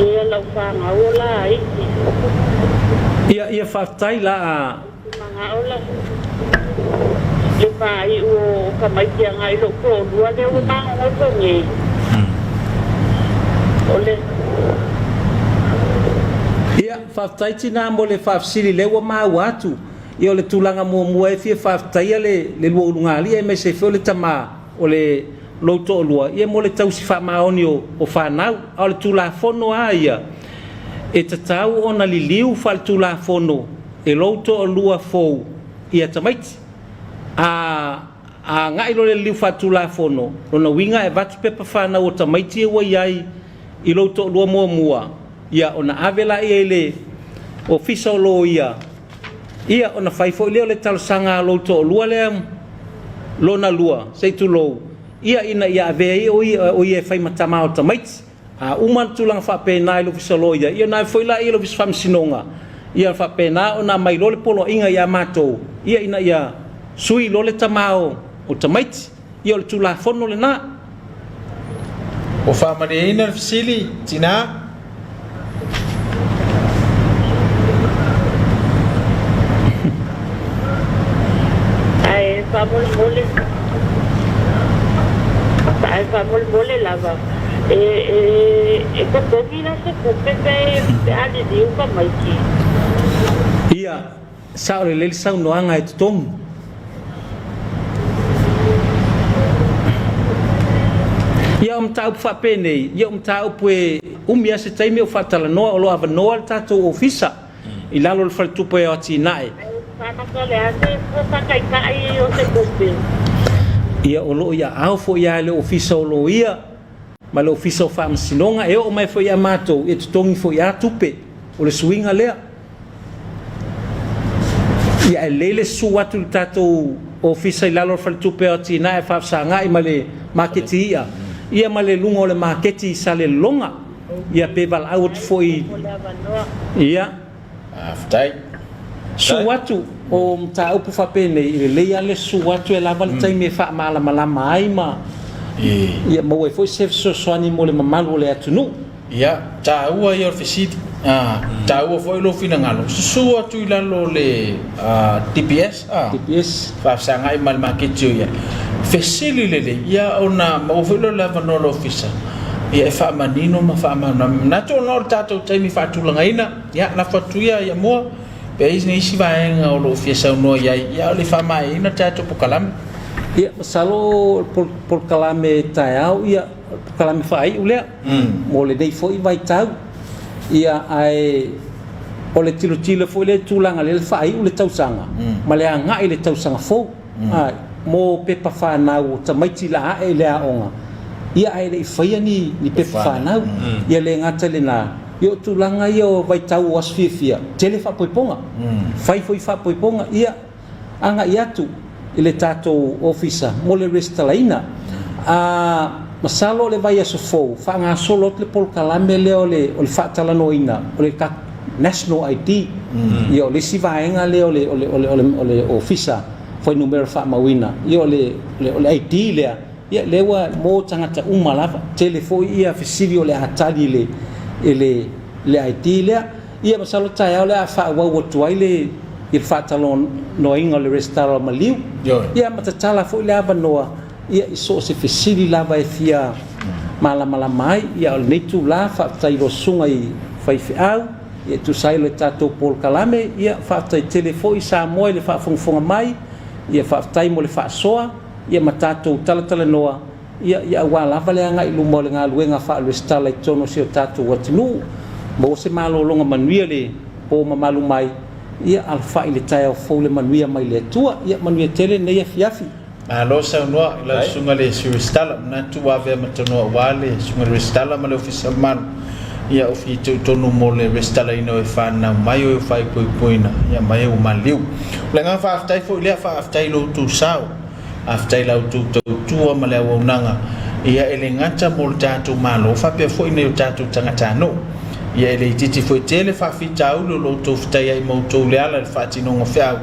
ia lau fanau o laiti. Ia, ia faafetai la a. Ou te mana'o la le faai'u o tamaiti agai i lou toalua lea ua magogofo nei. O le. Ia, faafetai tinā mo le faafesili lea ua maua atu. Ia o le tulaga muamua e fia faafetaia le le lua ulugalii aemaise ai foi o le tamā o le lou toalua ia mo le tausi faamaoni o o fanau. A o le Tulafono lava ia e tatau ona liliu faaletulafono e lou toalua fou ia tamaiti. A agai loa le liliu faaletulafono, lona uiga e avatu pepa fanau o tamaiti ia ua i ai i lou toalua muamua, ia ona ave laia i le Ofisa o Loia, ia ona fai foi lea o le talosaga a lou toalua lea lona lua, se i tulou, ia ina ia avea ai o ia e fai ma tama o tamaiti. A uma le tulaga faapena i le Ofisa o Loia, ia ona ave foi laia i le Ofisa Faamasinoga, ia faapena ona aumai loa le poloaiga ia matou, ia ina ia sui loa le tama o tamaiti. Ia o le Tulafono lena. Ua faamalieina le fesili, Tina? Ae faamolemole, ae faamolemole lava, e, e, e totogi la se tupe pe, pe a liliu tamaiti. Ia, sao lelei le saunoaga e totogi. Ia, o mataupu faapenei, ia o mataupu e umi lava se taimi o faatalanoa, o lo o avanoa le tatou ofisa i lalo o le Faletupe o Atinae. Ia, o lo o i aao foi lava le Ofisa o Loia ma le Ofisa o Faamasinoga, e oo mai foi ia matou, e totogi foi lava tupe o le suiga lea. Ia, ae lelei le susu atu i le tatou Ofisa i lalo o le Faletupe o Atinae e faafesagai ma le maketi i'a, ia ma le luga o le maketi i Salelologa, ia pe valaau atu foi ia. Faafetai. Susu atu o mataupu faapenei, e lelei lava le susu atu e lava le taimi e faamalamalama ai ma ia maua ai foi se fesoasoani mo le mamalu o le atunuu. Ia, taua ia o le fesili. Taua foi lou finagalo. Susu atu i lalo o le DPS, DPS. Faafesagai ma le maketi o i ai. Fesili lelei, ia ona maua foi lea o le avanoa o le ofisa ia e faamanino ma faamalamalama. E manatu ona o le tatou taimi faatulagaina, ia lafo atu ia ia mua pe i ai nisi vaega o lo o fia saunoa i ai, ia o le faamaeaina le tatou polokalame. Ia, masalo o le polokalame taeao, ia, o le polokalame faaiu lea mo lenei foi vaitau. Ia, ae O le tilotilo foi lea i tulaga lea le faaiu le tausaga ma le agai i le tausaga fou mo pepa fanau o tamaiti la ae i le aoga, ia ae le i faia ni pepa fanau. Ia le gata i lena, ia o tulaga ia o vaitau o aso fiafia, tele faapoipoga, fai foi faapoipoga, ia agai atu i le tatou ofisa mo le resitalaina. A masalo o le vaiaso fou faagasolo atu le polokalame lea o le o le faatalanoaina o le National ID. Ia o le isi vaega lea o le o le o le o le, o le ofisa fuainumera faamauina, ia o le o le ID lea, ia lea ua mo tagata uma lava. Tele foi ia fesili o le a tali i le i le le ID lea. Ia masalo taeao le a faaauau atu ai le i le faatalanoaina o le resitala o maliu. Ia ma tatala foi le avanoa ia i so o se fesili lava e fia malamalama ai. Ia o lenei itula, faafetai i lau susuga i faifeau ia e tusa ai o le tatou polokalame. Ia faafetai tele foi Samoa i le faafogafoga mai. Ia faafetai mo le faasoa ia ma tatou talatalanoa Ia, ia aua lava le agai i luma o le galuega faale-resitala i totonu o si o tatou atunuu. Maua se malologa manuia le po mamalu mai, ia alafai i le taeao fou le manuia mai le Atua. Ia manuia tele lenei afiafi. Malo saunoa i lau susuga le Sui Resitala. Manatu ua avea ma tanoa aua le susuga i le Resitala ma le Ofisa o le Malo. Ia o fitoitonu mo le resitalaina o e fanau mai o e faaipoipoina ia ma e ua maliliu. O le agaga faafetai foi lea, faafetai i lo outou sao. Faafetai i la outou tautua ma le auaunaga, ia e le gata mo le tatou Malo faapea foi nai o tatou tagatanuu. Ia e le itiiti foi tele faafitauli o lo outou fetaiai ma outou i le ala i le faatinoga o feau.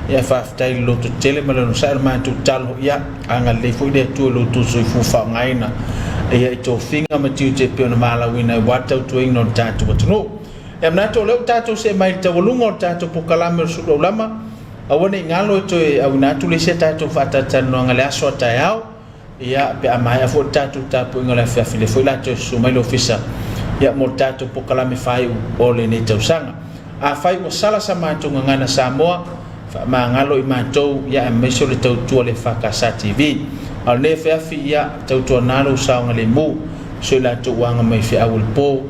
Ia faafetai i le lototele ma le onosai o le matou tatalo, ia agalelei foi le Atua i lo outou soifua faaaogaina ia i tofiga ma tiute e pei ona valaauina ai aua le tautuaina o le tatou atunuu. Ia manatu o lea ua tatou see mai i le taualuga o le tatou polokalame o le Sulu Aulama, Aua ne i galo e toe auina atu le isi a tatou faatalatalanoaga i le aso a taeao, ia, pe a maea foi le tatou tapuaiga o le afiafi, lea foi la toe susu mai le ofisa, ia, mo le tatou polokalame faaiu o lenei tausaga. Afai ua sala sa matou gagana Samoa, faamagalo i matou, ia, aemaise o le tautua a le FKS TV. A o lenei afiafi, ia, tautuana lou saogalemu, so i latou ua aga mai feau o le po,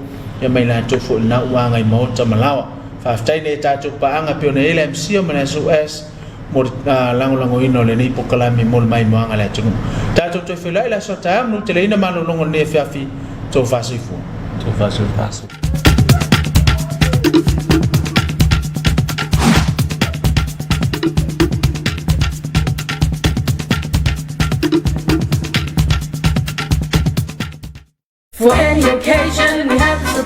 ia, ma i latou foi lena ua aga i maota ma laoa. Faafetai nei tatou paaga pei ona i ai le MCIL ma le SOS mo le lagolagoina o lenei polokalame mo le maimoaga a le atunuu. Tatou toe feiloai i le aso a taeao, manuteleina malologa o lenei afiafi. Tofa soifua. Tofa soifua. For any occasion we have.